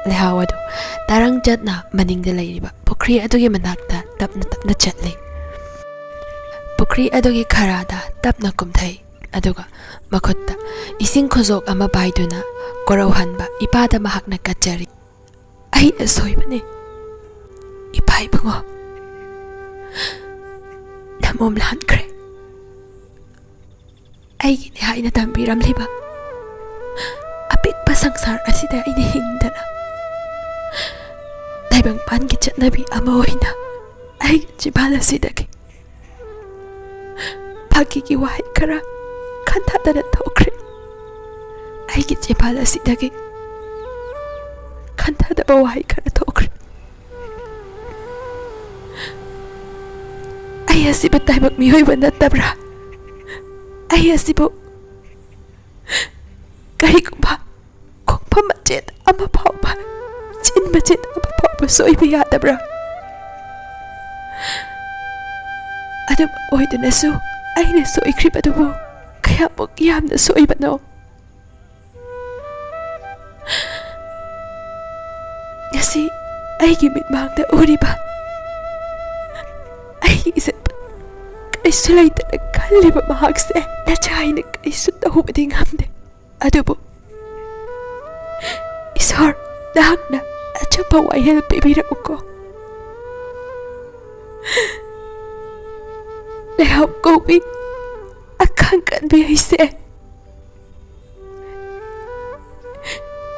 ꯂꯩꯍꯥꯎ ꯑꯗꯨ ꯇꯔꯪ ꯆꯠꯅ ꯃꯅꯤꯡꯗ ꯂꯩꯔꯤꯕ ꯄꯨꯈ꯭ꯔꯤ ꯑꯗꯨꯒꯤ ꯃꯅꯥꯛꯇ ꯇꯞꯅ ꯇꯞꯅ ꯆꯠꯂꯤ꯫ ꯄꯨꯈ꯭ꯔꯤ ꯑꯗꯨꯒꯤ ꯈꯔꯥꯗ ꯇꯞꯅ ꯀꯨꯝꯊꯩ꯫ ꯑꯗꯨꯒ ꯃꯈꯨꯠꯇ ꯏꯁꯤꯡ ꯈꯨꯖꯣꯛ ꯑꯃ ꯄꯥꯏꯗꯨꯅ ꯀꯣꯔꯧꯍꯟꯕ ꯏꯄꯥꯗ ꯃꯍꯥꯛꯅ ꯀꯠꯆꯔꯤ꯫ "ꯑꯩꯅ ꯁꯣꯏꯕꯅꯤ, ꯏꯄꯥ ꯏꯕꯨꯡꯉꯣ꯫ ꯅꯃꯣꯝ ꯂꯥꯟꯈ꯭ꯔꯦ꯫ ꯑꯩꯒꯤꯅꯦ ꯍꯥꯏꯅ ꯇꯝꯕꯤꯔꯝꯂꯤꯕ ꯑꯄꯤꯛꯄ ꯁꯪꯁꯥꯔ ꯑꯁꯤꯗ ꯑꯩꯅ ꯍꯤꯡꯗꯅ ꯇꯥꯏꯕꯪꯄꯥꯟꯒꯤ ꯆꯠꯅꯕꯤ ꯑꯃ ꯑꯣꯏꯅ ꯑꯩꯒꯤ ꯆꯤꯕꯥꯜ ꯑꯁꯤꯗꯒꯤ ꯐꯥꯒꯤꯒꯤ ꯋꯥꯍꯩ ꯈꯔ ꯈꯟꯊꯗꯅ ꯊꯣꯛꯈ꯭ꯔꯦ꯫ ꯑꯩꯒꯤ ꯆꯤꯕꯥꯜ ꯑꯁꯤꯗꯒꯤ ꯈꯟꯊꯗꯕ ꯋꯥꯍꯩ ꯈꯔ ꯊꯣꯛꯈ꯭ꯔꯦ꯫ ꯑꯩ ꯑꯁꯤꯕꯨ ꯇꯥꯏꯕꯪ ꯃꯤꯑꯣꯏꯕ ꯅꯠꯇꯕ꯭ꯔꯥ? ꯑꯩ ꯑꯁꯤꯕꯨ ꯀꯔꯤꯒꯨꯝꯕ ꯈꯣꯡꯐꯝ ꯃꯆꯦꯠ ꯑꯃ ꯐꯥꯎꯕ ꯆꯤꯟ ꯃꯆꯦꯠ ꯑꯃ ꯐꯥꯎꯕ ꯁꯣꯏꯕ ꯌꯥꯗꯕ꯭ꯔꯥ? ꯑꯗꯨꯝ ꯑꯣꯏꯗꯨꯅꯁꯨ ꯑꯩꯅ ꯁꯣꯏꯈ꯭ꯔꯤꯕꯗꯨꯕꯨ ꯀꯌꯥꯃꯨꯛ ꯌꯥꯝꯅ ꯁꯣꯏꯕꯅꯣ? ꯉꯁꯤ ꯑꯩꯒꯤ ꯃꯤꯠꯃꯥꯡꯗ ꯎꯔꯤꯕ, ꯑꯩꯒꯤ ꯏꯆꯟ ꯀꯔꯤꯁꯨ ꯂꯩꯇꯅ ꯈꯜꯂꯤꯕ ꯃꯍꯥꯛꯁꯦ ꯅꯆꯥ ꯍꯥꯏꯅ ꯀꯔꯤꯁꯨ ꯇꯧꯕꯗꯤ ꯉꯝꯗꯦ꯫ ꯑꯗꯨꯕꯨ ꯏꯁꯣꯔ, ꯅꯍꯥꯛꯅ ꯑꯆꯨꯝꯕ ꯋꯥꯌꯦꯜ ꯄꯤꯕꯤꯔꯛꯎꯀꯣ꯫ ꯂꯩꯍꯥꯎ ꯀꯧꯕꯤ ꯑꯈꯥꯡ ꯀꯟꯕꯤ ꯑꯩꯁꯦ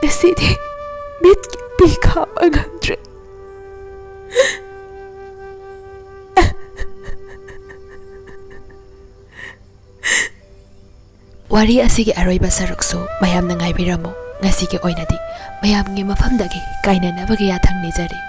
ꯉꯁꯤꯗꯤ ꯃꯤꯠꯀꯤ ꯄꯤ ꯈꯥꯝꯕ ꯉꯝꯗ꯭ꯔꯦ꯫ ꯋꯥꯔꯤ ꯑꯁꯤꯒꯤ ꯑꯔꯣꯏꯕ ꯁꯔꯨꯛꯁꯨ ꯃꯌꯥꯝꯅ ꯉꯥꯏꯕꯤꯔꯝꯃꯨ꯫ ꯉꯁꯤꯒꯤ ꯑꯣꯏꯅꯗꯤ ꯃꯌꯥꯝꯒꯤ ꯃꯐꯝꯗꯒꯤ ꯀꯥꯏꯅꯅꯕꯒꯤ ꯌꯥꯊꯪ ꯅꯤꯖꯔꯤ꯫